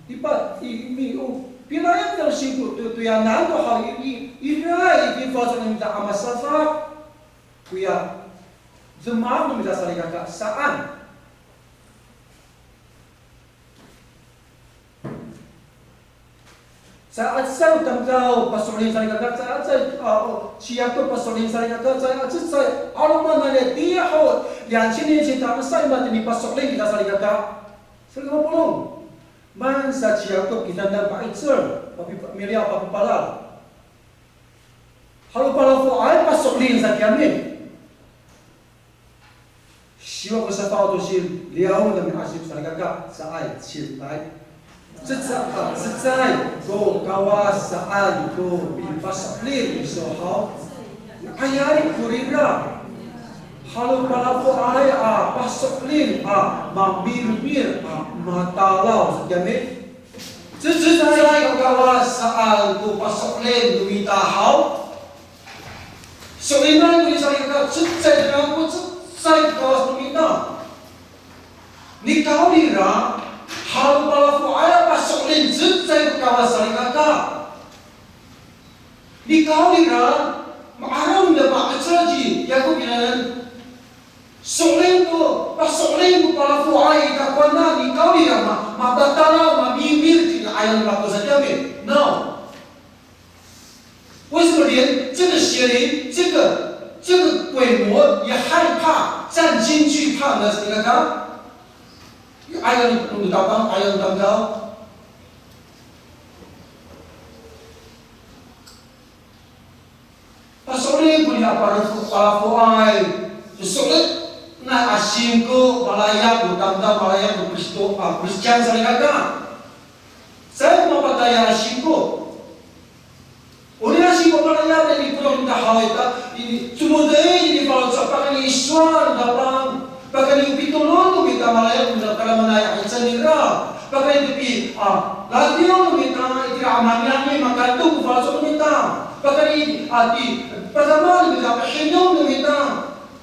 ipa, i, mi, o, pilayap to singko to, toyanan to haw i, i, ira i, i faloco' no mita a masafak. Koya demak no mita salikaka saan. Caay a cecay o tamdaw paso'elin salikaka, caay a cecay, a, o, ci Yakop paso'elin salikaka, caay a cecay, 'aloman nani tiya ho, 两千年前 tama sa i matini paso'elin kita salikaka. Salikaka polong. Maan sa ci Yakop kitanan pa'icel, papi-, miliyaw papipalal. 'Alo palafoay paso'elin sa kiyami. Siwa ko safaw to siliyaw no miasip salikaka, caay, cecay. Cecay, cecay ko Kawas saan ko pipaso'elin iso haw. Nga'ayay korira. 'Alo palafoay a paso'elin a mamilmil a matalaw sa kiyami. Cecay ko Kawas saan ko paso'elin no mita haw. So'elinay ko salikaka, cecay ko, cecay ko Kawas no mita. Nikawrira, 'alo palafoay a paso'elin cecay ko Kawas salikaka. Nikawrira, ma'araw no mita pa'icel ci Yakop kitanan. So'elin to, paso'elin to palafoay i takowanan, nikawrira ma, matatalaw, mamimir itini 'ayaw no mako sa kiyami. No. 为什么连这个邪灵，这个，这个鬼魔也害怕，战惊惧怕呢？Salikaka, 'ayaw no Tapang, 'ayaw no tamdaw. Paso'elin ko niya palafo, palafoay. So'elin na a singko, malayap ko tamdaw, malayap ko Kristo, a, Kristiyan salikaka. Caay ko mapatayal a singko. Onini a singko malayap, ini polong no mita haw ita, ini, comodey ini faloco' pakayni i sowal no Tapang. Pakayni o pitolon no mita, malayap no mita kalamanay a 'icel nira. Pakayni to pi, a, ladiw no mita, itira a mangiyangiy, makaeto ko faloco' no mita. Pakayni, a, pipadama no mita, pihinom no mita.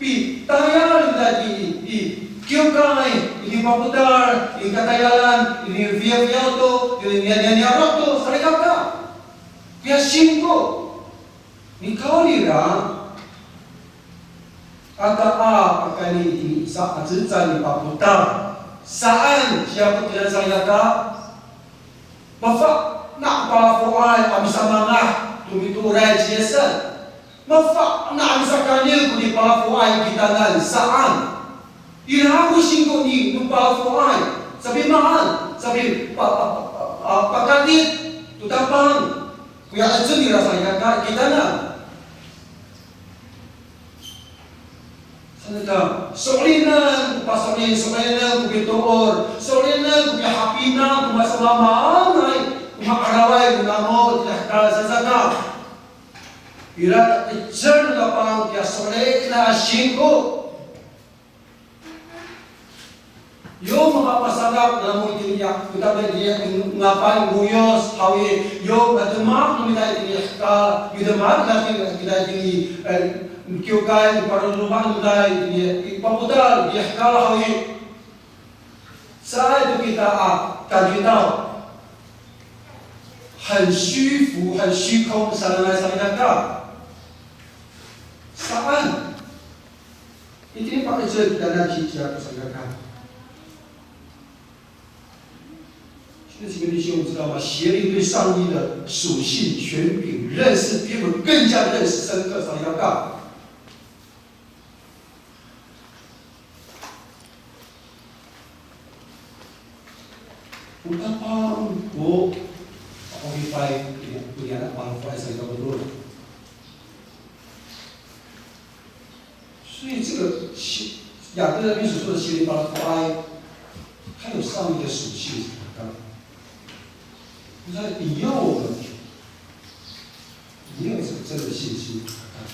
Pitayal no mita i, i kiwkay, i papotal, i katayalan, i fiyafiyaw to, i niyaniya, niyaro' to, salikaka. Koya singko. Nikawrira, aka a pakayni itini i sa'acecay i papotal saan, siya ko tira salikaka. Mafana' palafoay a misamangah to mitooray ci Yisan. Mafana' a misakaniw ko nipalafoay kitanan saan. Ira ko singko ni no palafoay, sapimaan, sapi pa, pa, pa, pa, pakadit to Tapang. Koya 'icel nira salikaka kitanan. Saan ka, so'elinen ko paso'elin, so'elinen ko pitoor, so'elinen ko pihapinang, ko masamaamaanay, ko ma'araway no namo itini hekal saan saka. Ira ko 'icel no Tapang koya so'elin a singko. Yo makapasadak namo itini ya, kita itini ya, ngapay ngoyos haw i, yo mademak no mita itini ya, ka, yo demak no mita itini, eh, kiwkay, paroroma no mita itini ya, i papotal, itini ya, ka haw i. Caay to kita a, 感觉到很虚浮、很虚空，salikaka. Saan. Itini pa'icel kitanan ci Tiya ko salikaka. 现在这个弟兄知道吗？邪灵对上帝的属性、权柄认识比我们更加认识深刻，salikaka. O Tapang ko, o Tapang ko, o Tapang ko, 所以这个邪，雅各那边所说的邪灵巴拉巴拉，它有上帝的属性，你看，你要我们，你要有这个真的信心，你看。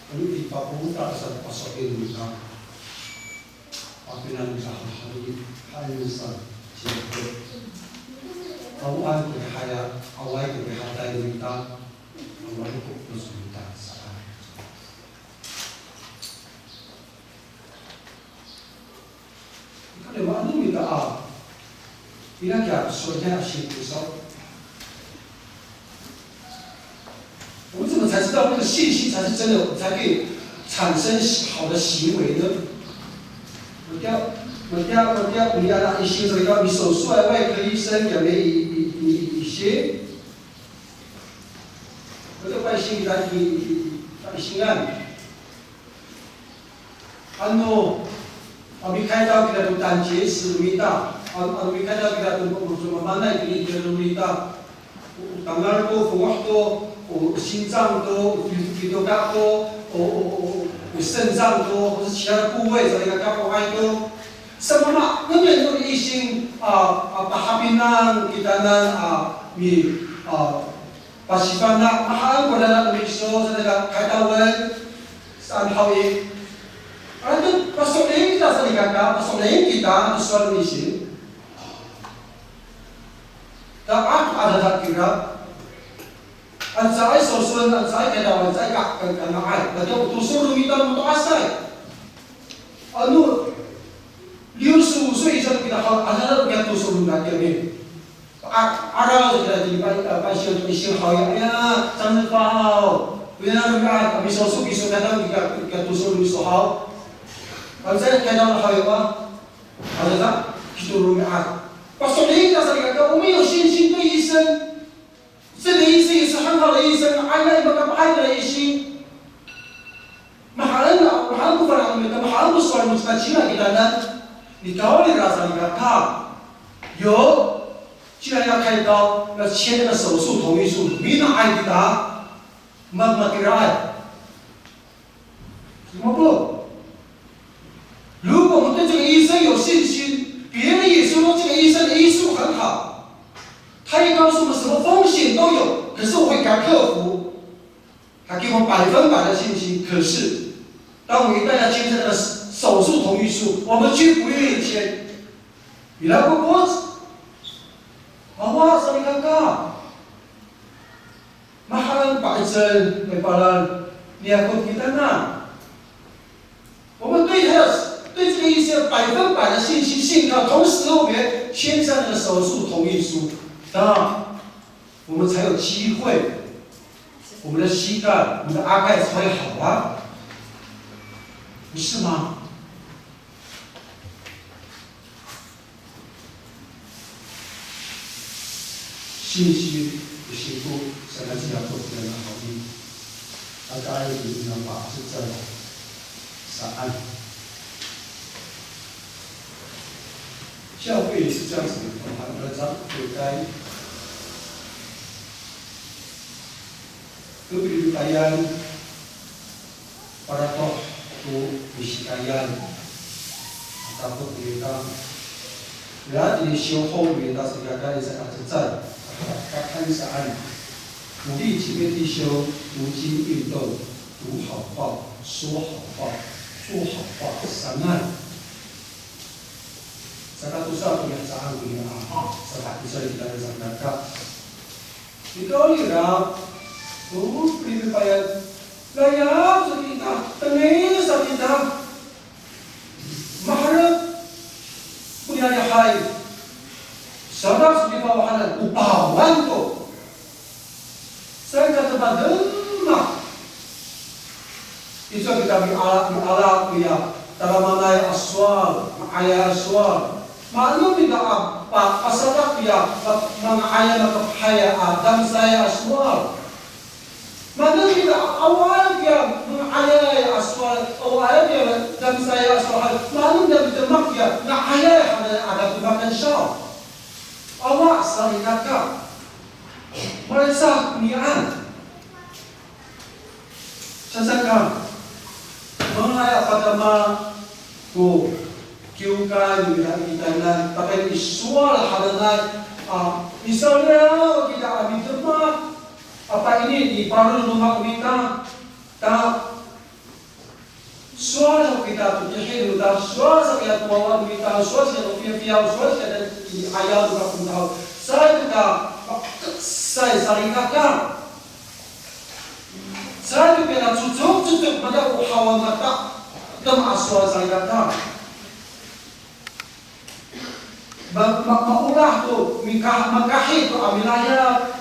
Ano i papotal sa paso'elin no mita. Papinang sa hahaen sa ciyako. Awaay ko rihaya, awaay ko rihatay no mita. Awaay ko ko no mita saan. Kani, ano mita a, ira kiya so'elinay a singko saw. 我们怎么才知道那个信心才是真的，才可以产生好的行为呢？Matiya, matiya, matiya, 我们要让一心这个要你手术啊，外科医生也没一一一一些，我就关心你，你你你你心啊。 Ano, a, mikaytaw kita to 胆结石 no mita, ano, ano mikaytaw kita to, to, to mamaanay to 胆结石 no mita, o tangal to, fongoh to, o singcang to, o fitoka to, o, o, o, o 肾脏 to, 或是其他的部位, salikaka, o ay to. Sa mama, 那边都一心, a, a, pahapinang kitanan, a, mi, a, pasifana', mahaen ko dada no miso, sa dada kaytawan, saan haw i. Ano to, paso'elin kita salikaka, paso'elin kita, to sowal no isin. Taat, adada kira. Ano caay sowal, ano caay kaytawan, caay ka, ka, kanga'ay. Matiya o tosor no mita no mato'asay. Ano, liyo so, so isa kita haw, adada kiya tosor no mita kiyami. A, 'araw sa kira tini pa, a, pasiw to ising haw ya, aya, 'angciw haw. Wina romi'ad, a, miso so, miso kata, ika, ika toso miso haw. Ano sa kira haw ya, wa. Ano sa, kito romi'ad. Paso'elin kita salikaka, 我们有信心对医生。这个医生也是很好的医生，aya i makapahay kira ising. Mahaen, mahaen ko fana' no mita, mahaen ko sowal no mita, cima kitanan. Nikawrira salikaka. Yo, cira ya 开刀, 要签那个手术同意书, mina'ay kita, ma, matiraay. 怎么不？如果我们对这个医生有信心，别人也说这个医生的医术很好，他也告诉我们什么风险都有，可是我会敢克服。 他给我百分百的信心，可是当我一旦要签这个手术同意书，我们却不愿意签。Ira ko 'owad? Awa salikaka. Mahaen pa'icel, 'epalal, niyakot kitanan. 我们对他有，对这个医生有百分百的信心、信靠，同时我们也签下那个手术同意书。那 我们才有机会，我们的膝盖、我们的膝盖才会好啊，不是吗？信心的幸福，实在是要做这样的好运。Aka ay, ina pa, 是这样。 Saan. 教会也是这样子的，我们很多长辈在 kepidokayan, paratoh to misikayan, takot kita. Ira tini siyoho kita salikaka, i sakacecay, kakan saan. 鼓励姐妹弟兄读经运动，读好话，说好话，做好话，saan. Sakatosa ko mihecaan ko nira, saka iso kita salikaka. Nikawrira, o pilipayan, layap sa kita, tengil sa kita. Maherek ko niyarihay. Saka sa kita wahanan, o pawan to. Saka sa kita demak. Iso kita miala, miala koya tadamaanay a sowal, nga'ayay a sowal. Mano kita a pa, pasadak koya ma, manga'ayay, makapahay a damsay a sowal. Mano kita a, awaay koya manga'ayay a sowal, awaay koya damsay a sowal. Mano kita midemak koya nga'ayay hananay a datomakan saw. Awa salikaka. Malecad ko niyaan. Sasaka, manga'ay a padama ko kiwkay no mita i taynan, pakayni i sowal hananay, a, misawiraw kita a midemak, a, pa'ini i paro no loma' no mita, ta, sowal sa kita to kihin no mita, sowal sa kita to wawa no mita, sowal sa kita to fiyafiyaw, sowal sa kita i 'ayaw no mita, sa kita, a, sa, salikaka. Sa to kina cocok, cocok mada o haw a mata, demak a sowal salikaka. Ma, ma, maolah to, mika, makahi to a milayap.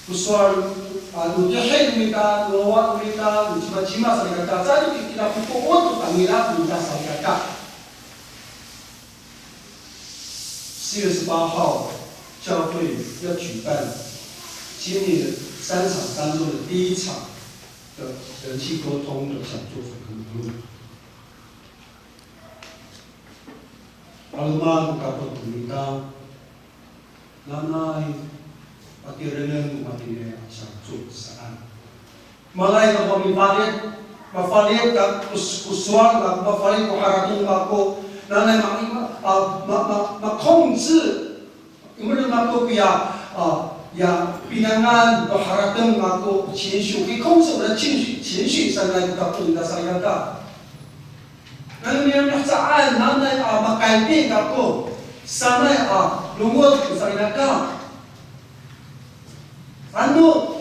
Ko sowal, a, no kihin no mita, no wawa no mita, no cimacima salikaka. Sa to kina popoon to tangira no mita salikaka. 四月十八号，教会要举办今年三场当中的第一场的人际沟通的讲座和课程。'Aloman ko kapot no mita, nanay patireng no matini a 讲座 saan. Malay kako mifalit, mafalit ka ko, ko sowal, ma, mafalit ko harateng kako, nanay ma, ma, a, ma, ma, makoncir, o maan ako koya, a, ya pinangan ko harateng kako, 情绪, 可以控制我的情绪, 情绪 sanay ko kapot no mita salikaka. Nanay mihecaan, nanay a makaynien kako, sanay a longoc ko salikaka. Ano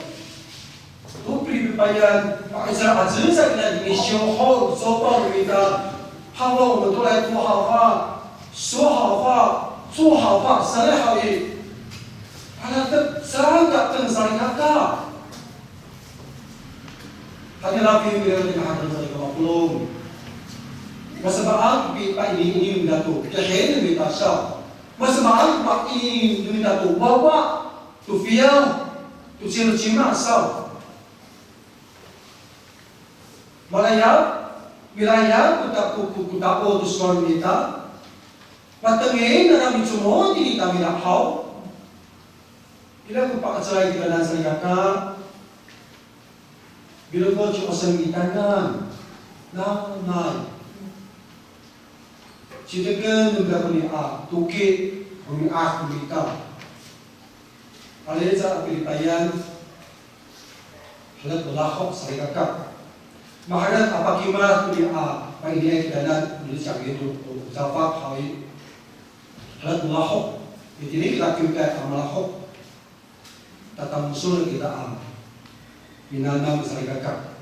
to pilipayan, pa'icel a cecay kita i siyoho, sopaw no mita, 盼望我们都来读好话，说好话，做好话，sanay haw i. Harateng sa, harateng salikaka. Hatira ko mira, hatira salikaka mapolong. Masamaan ko pi, paini, ini mita to. Kihen mita saw. Masamaan ko paini mita to wawa, to fiyaw, to cimacima saw. Malayap, milayap ko ta, ko, ko, ko tao to sowal mita. Matengil nangra micomod i tamira haw. Ira ko pakacelay kitanan salikaka. Bilongoc ko sowal kitanan. Nanay. Citeken no mita koni a toki, romi'ad no mita. Palica a pilipayan, halat no lahok salikaka. Maharat a pakimad koni a painiay kitanan, no cangito, o cafak haw i. Halat no lahok, itini kita kiwkay a malahok. Tatamsol kita a minanam salikaka.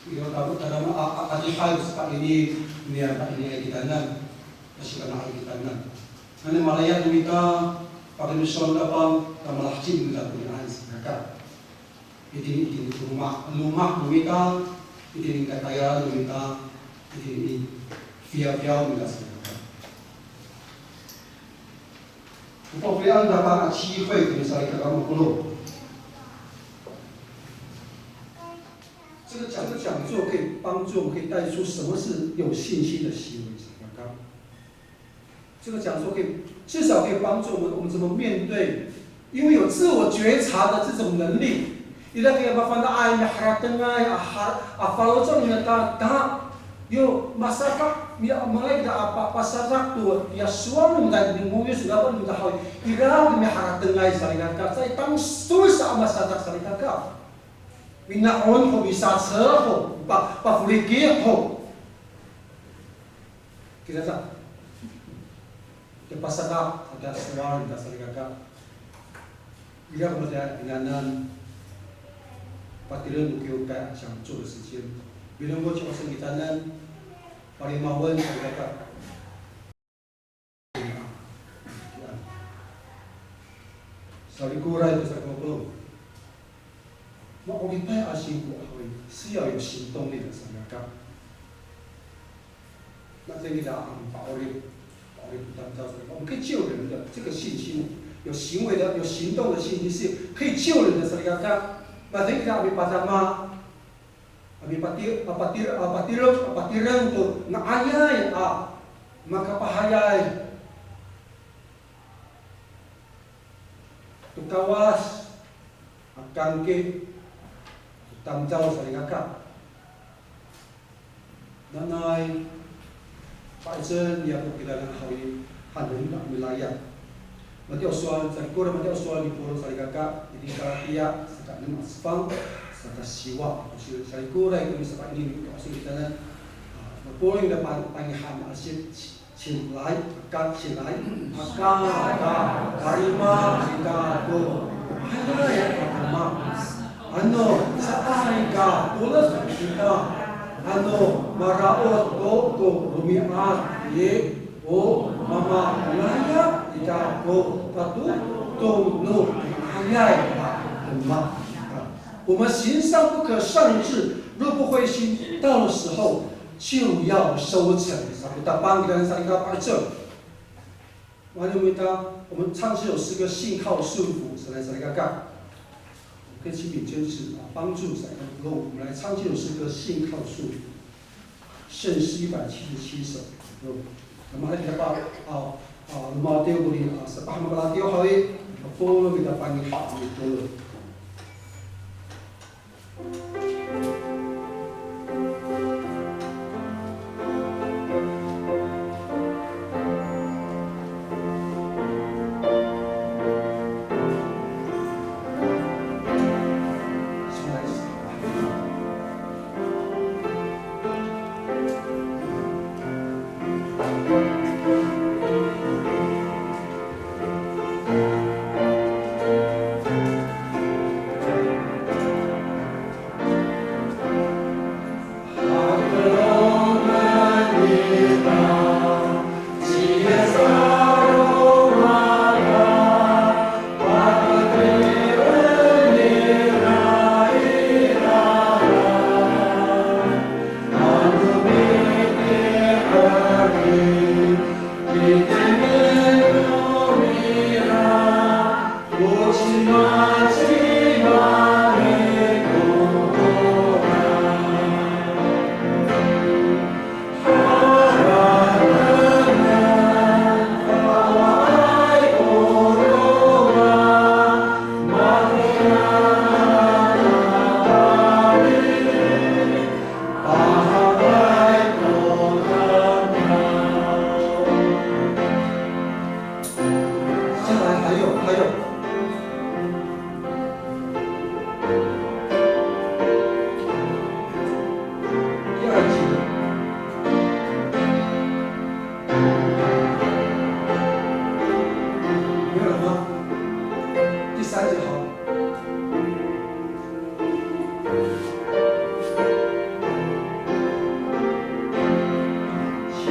Ira tadama a, a, adihay ko sapaini, niya painiay kitanan, pasifana'ay kitanan. Nani malayap no mita, pakayni sowal no Tapang, ta malaheci no mita konian salikaka. Itini, itini loma', loma' no mita, itini katayal no mita, itini fiyafiyaw no mita salikaka. O pafelian Tapang a 机会 koni salikaka mapolong. 这个讲，这个讲座可以帮助我们，可以带出什么是有信心的行为。这个讲座可以，至少可以帮助我们，我们怎么面对，因为有自我觉察的这种能力，ira ko mafana'ay, miharatengay, a ha, a faloco' no mita, ta, yo masadak, mi, malay kita a pa, pasadak to, ya sowal no mita, ni ngoyos, ngapa no mita haw, ira ko miharatengay salikaka, caay tamsol sa a masadak salikaka. Mina'on ho, misacel ho, pa, pafelikih ho. Kita sa, kita pasadak, kita sowal, kita salikaka. Ira ko matiya kitanan, patireng ko kiwkay a 讲座的时间. Bilongoc ko sowal kitanan, palimawen salikaka. Sarikoray to salikaka mapolong. Ma'oripay a singko haw i, 是要有行动力的 salikaka. Matengil kita a pa'orip, pa'orip to tamdaw salikaka. 我们可以救人的这个信心，有行为的、有行动的信心是可以救人的 salikaka. Matengil kita a mipadama, a mipati, a pati, a patireng, a patireng to nga'ayay a makapahayay to Kawas a kangke to tamdaw salikaka. Nanay, pa'icel niya ko kitanan haw i, hanen a milayap. Matiya o sowal, sarikoray matiya o sowal ni Pawlo salikaka, itini Kalatiya, saka enem a cefang, saka siwa. Sarikoray ko misapaini ko sowal kitanan, a, mapolong ira pa, pangiha a si, 起来, aka, 起来, aka, aka, tarima kita to nga'ayay a demak. Ano caay ka toled kita, ano maraod to ko romi'ad i, o mamalayap kita ko katodong no nga'ayay a demak. 我们行善不可胜志，若不灰心，到时候就要收成。Sa ko Tapang kitanan salikaka, pa'icel. Ano mita, 我们唱这首诗歌，信靠顺服，salikaka. 我们可以请敏娟姊妹啊，帮助 salikaka. 我们来唱这首诗歌，信靠顺服。圣诗一百七十七首。那么还有的话，啊，啊，那么对我们，啊，是把我们把它调好诶，不能给它翻译好，不能。第二节，没有了吗？第三节好。请。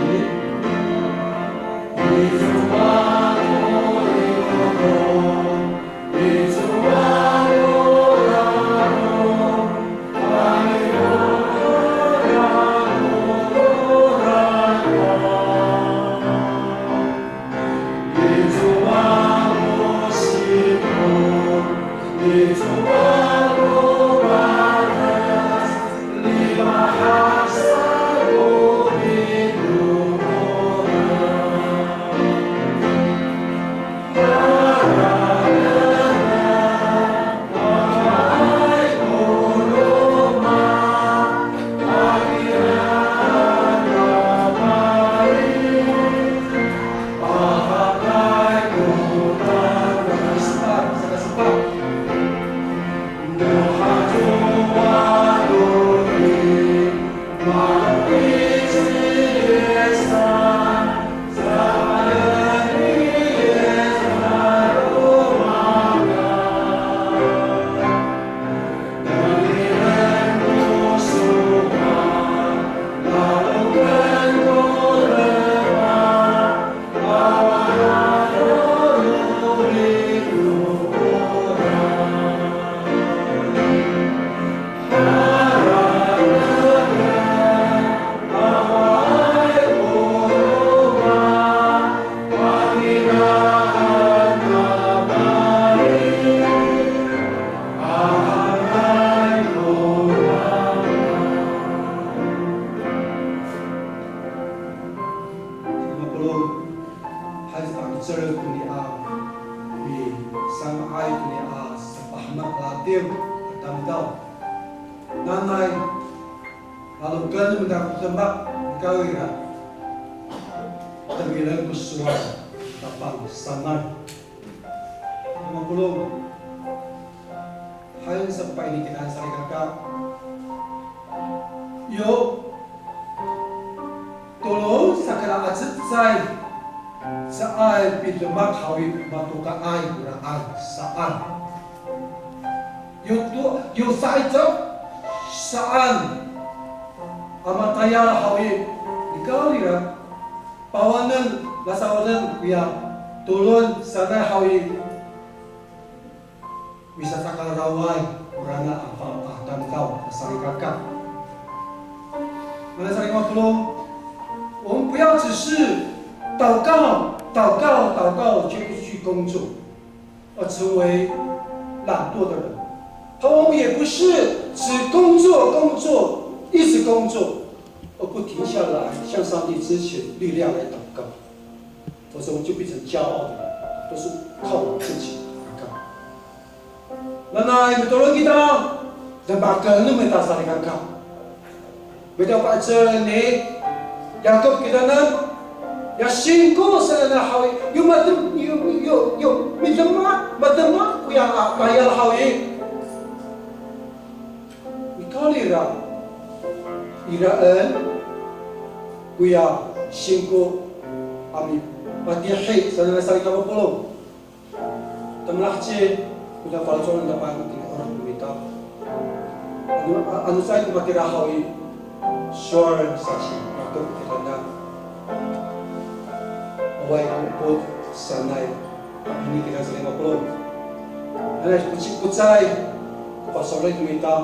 Mapolong, hay pangicel koniya, misanga'ay koniya, sapahemek a ladiw a tamdaw. Nanay, laloken no mita ko demak, nikawrira, temilen ko sowal, tapang sanay. Mapolong, haen sa ko paini kitaen salikaka. Yo, tolon sa kira a cecay, caay pidemak haw i, matokaay koraan saan. Yo to, yo sa'icel saan a matayal haw i, nikawrira, pawanen, lasawaden koya tolon sanay haw i, misasakalaraway koraan a fa-, a tamdaw a salikaka. Mana salikaka polong, 我们不要只是祷告，祷告，祷告，却不去工作，而成为懒惰的人。我们也不是只工作，工作，一直工作，而不停下来向上帝支取力量来祷告。 否则我们就变成骄傲的人，都是靠我自己来干。Nanay mitolon kita, demaken no mita salikaka. Mita pa'icel ni Yakop kitanan, ya singko sanay haw i, yo madem, yo, yo, yo, midemak, mademak koya a tayal haw i. Nikawrira, iraen koya singko a mipatihi sanay salikaka mapolong. Tamdaw haci, koya faloco'an no tapang itini a 'orip no mita. Ano, a-, ano caay ko matira haw i, sowal sa ci Yakop kitanan. Awaay ko epod sanay. Ini kita salikaka mapolong. Nanay, ko cipocay ko pasowal no mita.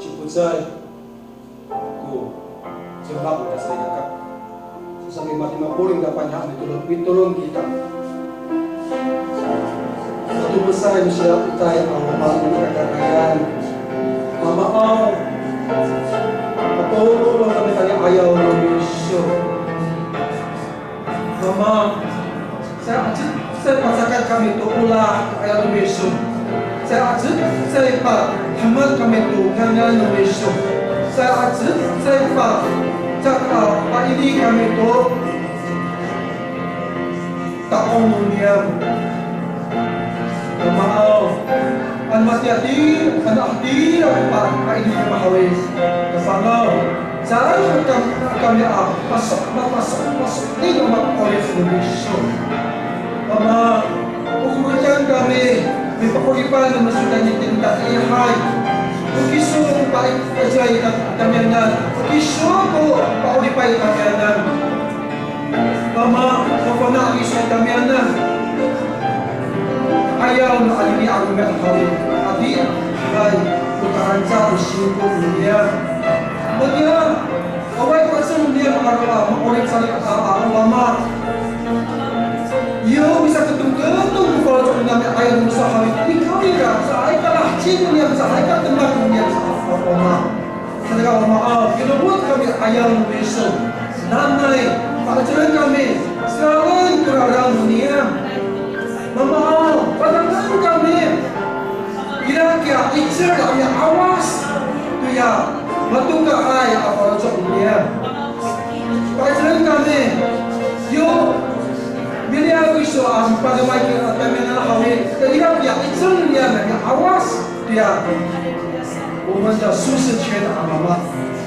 Cipocay ko demak no mita salikaka. Sasangkimatima polong kita paniha mitolon, mitolon kita. Sato pesay no siya itay a loma' no kakarayan. Mama aw, patolon kami tayni i ayaw no miso. Mama, caay acecay pacakat kami to olah i ayaw no miso. Caay acecay pahemek kami to ngangan no miso. Caay acecay pa, caay paini kami to ta'ong no niyam. Matiyatira, ano hatira ko pa, paini ko pa haw i, kafangaw. Saan ko kam-, kami a, paso', mapaso', paso', ni no mapa'orip no miso. Mama, o korocan kami, mipa'oripan no miso tayni tini tatiihay. O kiso, pa, pacay ka-, kamiyanan. O kiso ko pa'oripay kamiyanan. Mama, mafana' kiso tamiyanan. Ayaw no anini a romi'ad haw i, adihay ko taranca no singko niyam. Matiya, awaay ko 'icel niyam a ro a ma'orip salikaka a, a, Mama. Yo misaketongketong ko faloco' niyam i, ayaw no miso haw i, nikawrira, caay ka laheci niyam, caay ka demak niyam sa, a, Mama. Saka, Mama aw, milowad kami ayaw no miso. Nanay, pa'icelen kami, selalan ko lalan niyam. Mama aw, patangan kami. Ira kiya 'icel a mi'awas toya matokaay a faloco' niyam. Pa'icelen kami. Yo miliyaw iso a mipadama i kira tamiyanan haw i, ira kiya 'icel niyam a mi'awas toya 我们的舒适圈 a Mama.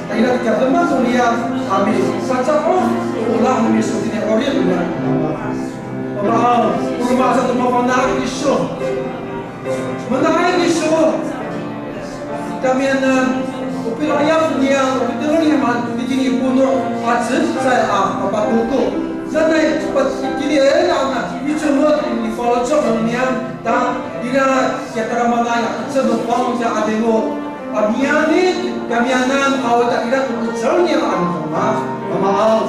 Ta ira kiya demak niyam a misacaof to olah no miso tini 'orip niyam a Mama. Mama aw, o roma sato mafana' kiso. Mana'ay kiso. Tamiyanan, o pilayap niyam, o piteleng niyam, itini i pono' a cecay a mapatoko. Nanay, itini i, a, micomod i faloco' niyam. Ta, ira kiya tadamaanay a 'icel no Pangcah a 'Adingo a miyanit, kamiyanan, awa ta ira ko 'icel niyam a Mama, Mama aw,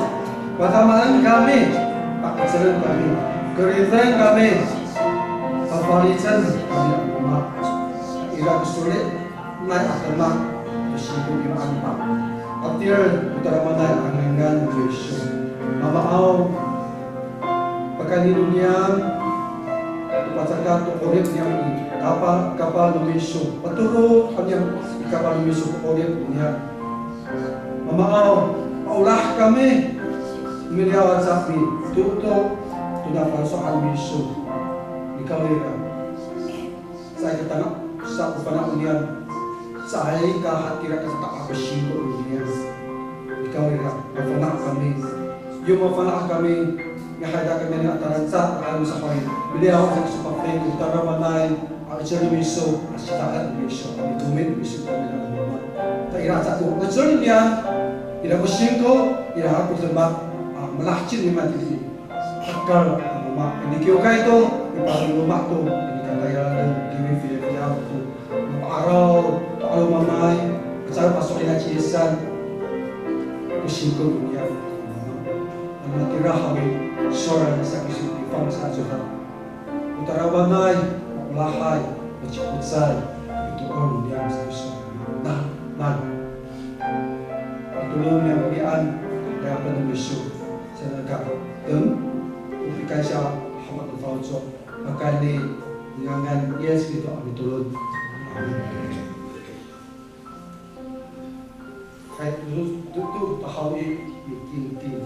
padamaan kami, pa'icelen kami, keriden kami, pafalicen kami a Mama. Ira ko solinay a demak to singko niyam a Mama. Atir ko tadamaanay a ngangan no miso. Mama aw, pakayni niyam, pacakat to 'orip niyam i kapah, kapah no miso. Patorod niyam i kapah no miso ko 'orip niyam. Mama aw, paolah kami, miliyaw aca mitoto tona faloco'an no miso. Nikawrira, caay ka tangasa ko fana' niyam, caay ka hatira ka saka ko singko niyam. Nikawrira, mafana' kami. Yo mafana' kami, mihayda kami niyam a taranca, a misahoy. Miliyaw aca ko sapafeli ko tadamaanay a 'icel no miso, a sita'al no miso, a mitomi no miso kami a Mama. Ta ira aca ko 'icel niyam, ira ko singko, ira ko demak, a malaheci niyam tini. Hekal a Mama, ini kiwkay to, i paloma to, ini katayalen, ini fiyafiyaw to. Mapa'araw, pa'araw mamay, aca paso'elin a ci Yisan ko singko niyam. Ano matira haw i, sowal sa kiso i Pangcah a codad. O tadamaanay, maolahay, macikocay, mitoor niyam sa kiso. Na, man. Mitolon niyam i, an, dayapen no miso. Saka, teng, o pikansiya, hamat no faloco'. Pakayni ngangan Yis Kristo a mitolon. Amin. Hay, to, to, to, to haw i, mitingting.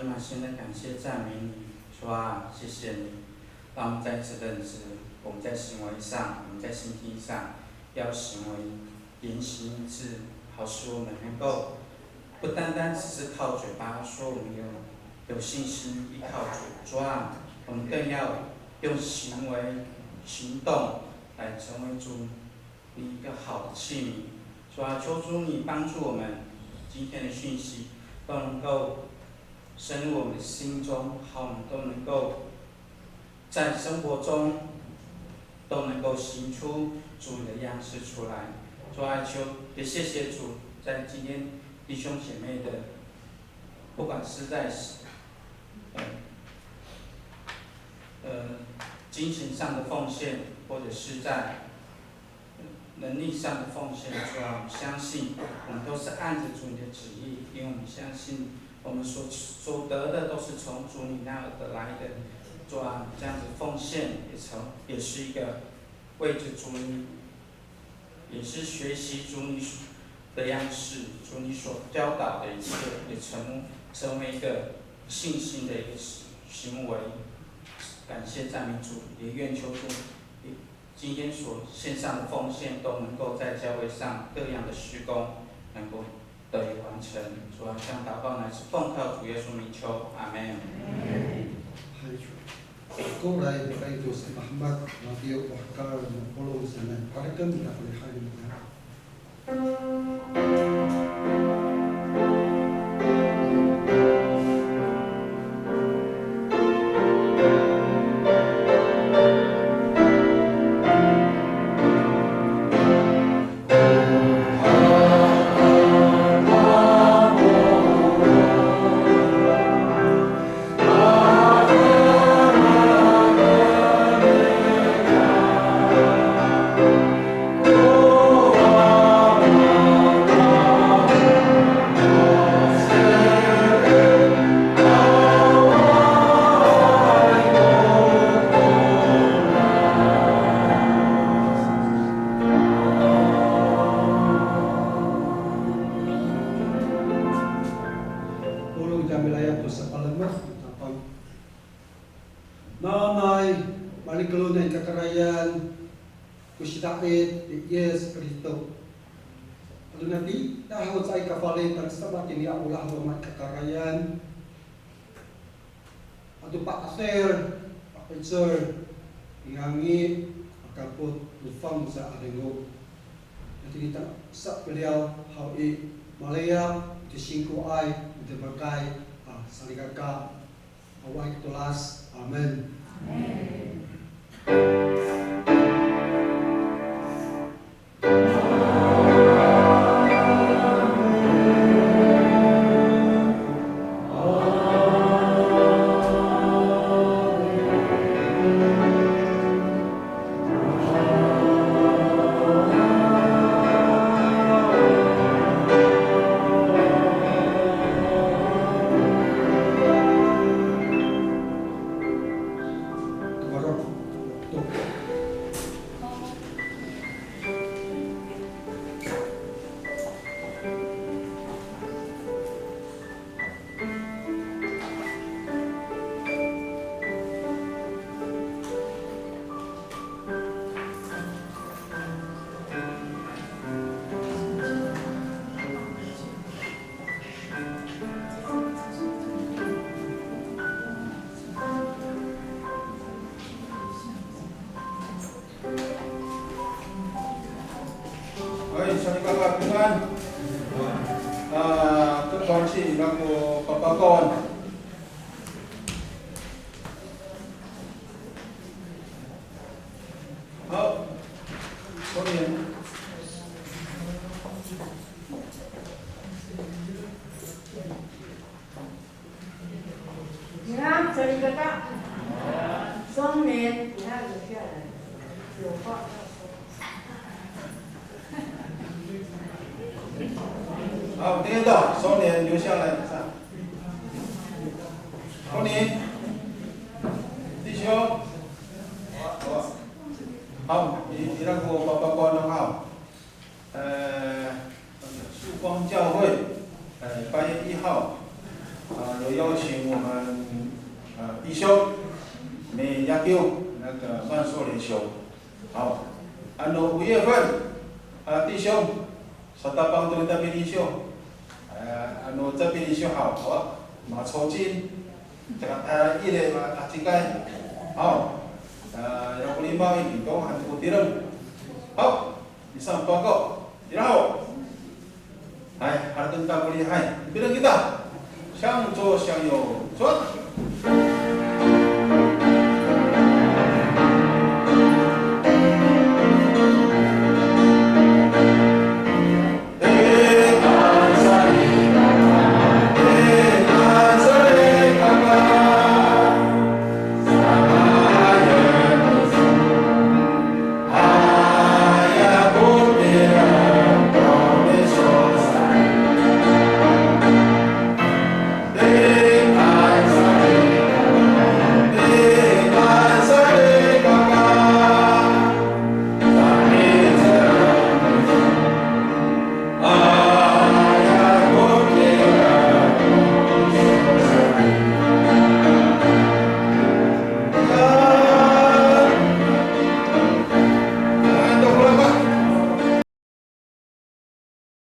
满心的感谢赞美你，主啊，谢谢你，让我们再次认识，我们在行为上，我们在心地上，要行为言行一致，好使我们能够不单单只是靠嘴巴说，我们有有信心依靠主，主啊，我们更要用行为行动来成为主你一个好的器皿。主啊，求主你帮助我们今天的讯息都能够深入我们的心中，好，我们都能够在生活中都能够行出主你的样式出来。主啊，求也谢谢主，在今天弟兄姐妹的，不管是在呃呃精神上的奉献，或者是在能力上的奉献，主啊，我们相信我们都是按着主你的旨意，因为我们相信我们所所得的都是从主你那儿得来的。主啊，这样子奉献也成也是一个为着主你，也是学习主你的样式，主你所教导的一切，也成成为一个信心的一个行为。感谢赞美主，也愿求主今天所献上的奉献都能够在教会上各样的事工能够得以完成。主啊，这样祷告乃是奉靠主耶稣名求，阿门。Hay, ko ray, ko ray to sa mahemek, matiyo ko hekal no polong sanay, padekem ita ko lihay no mita. Polong ita milayap to sapalemed, tapang. Nanay, malikeronay kakarayan ko sida'it ni Yis Kristo. Ato nani, tahaw caay kafalic, ta samaanay a olah no mako kakarayan. Ato pa'icel, pa'icel, ngangi, makapot, lofang sa a dengo. Nani tangasa keliyaw haw i, maliyap, to singkoay, to demakay, a, salikaka. Awaay ko tolas. Amin. Hay, salikaka, pingan. A, to kongsi nako papakon. Haw. Songnin. Niyam, salikaka. Songnin, niyam, 有话要说。好，第二道，松年留下来。松年，弟兄，好，你你那个爸爸关了哈。呃，曙光教会，呃，八月一号，啊，有邀请我我们呃弟兄，没压丢那个万寿连兄。好，ano 五月份啊，弟兄，satapang to kita 弟兄，呃，ano 这边弟兄好，好啊，马抽筋，这个他一类嘛，他这个，好，呃，要不礼貌一点，都很不敌人。好，以上报告，然后。 Hay, harateng ta ko lihay. Tireng kita. 向左向右转。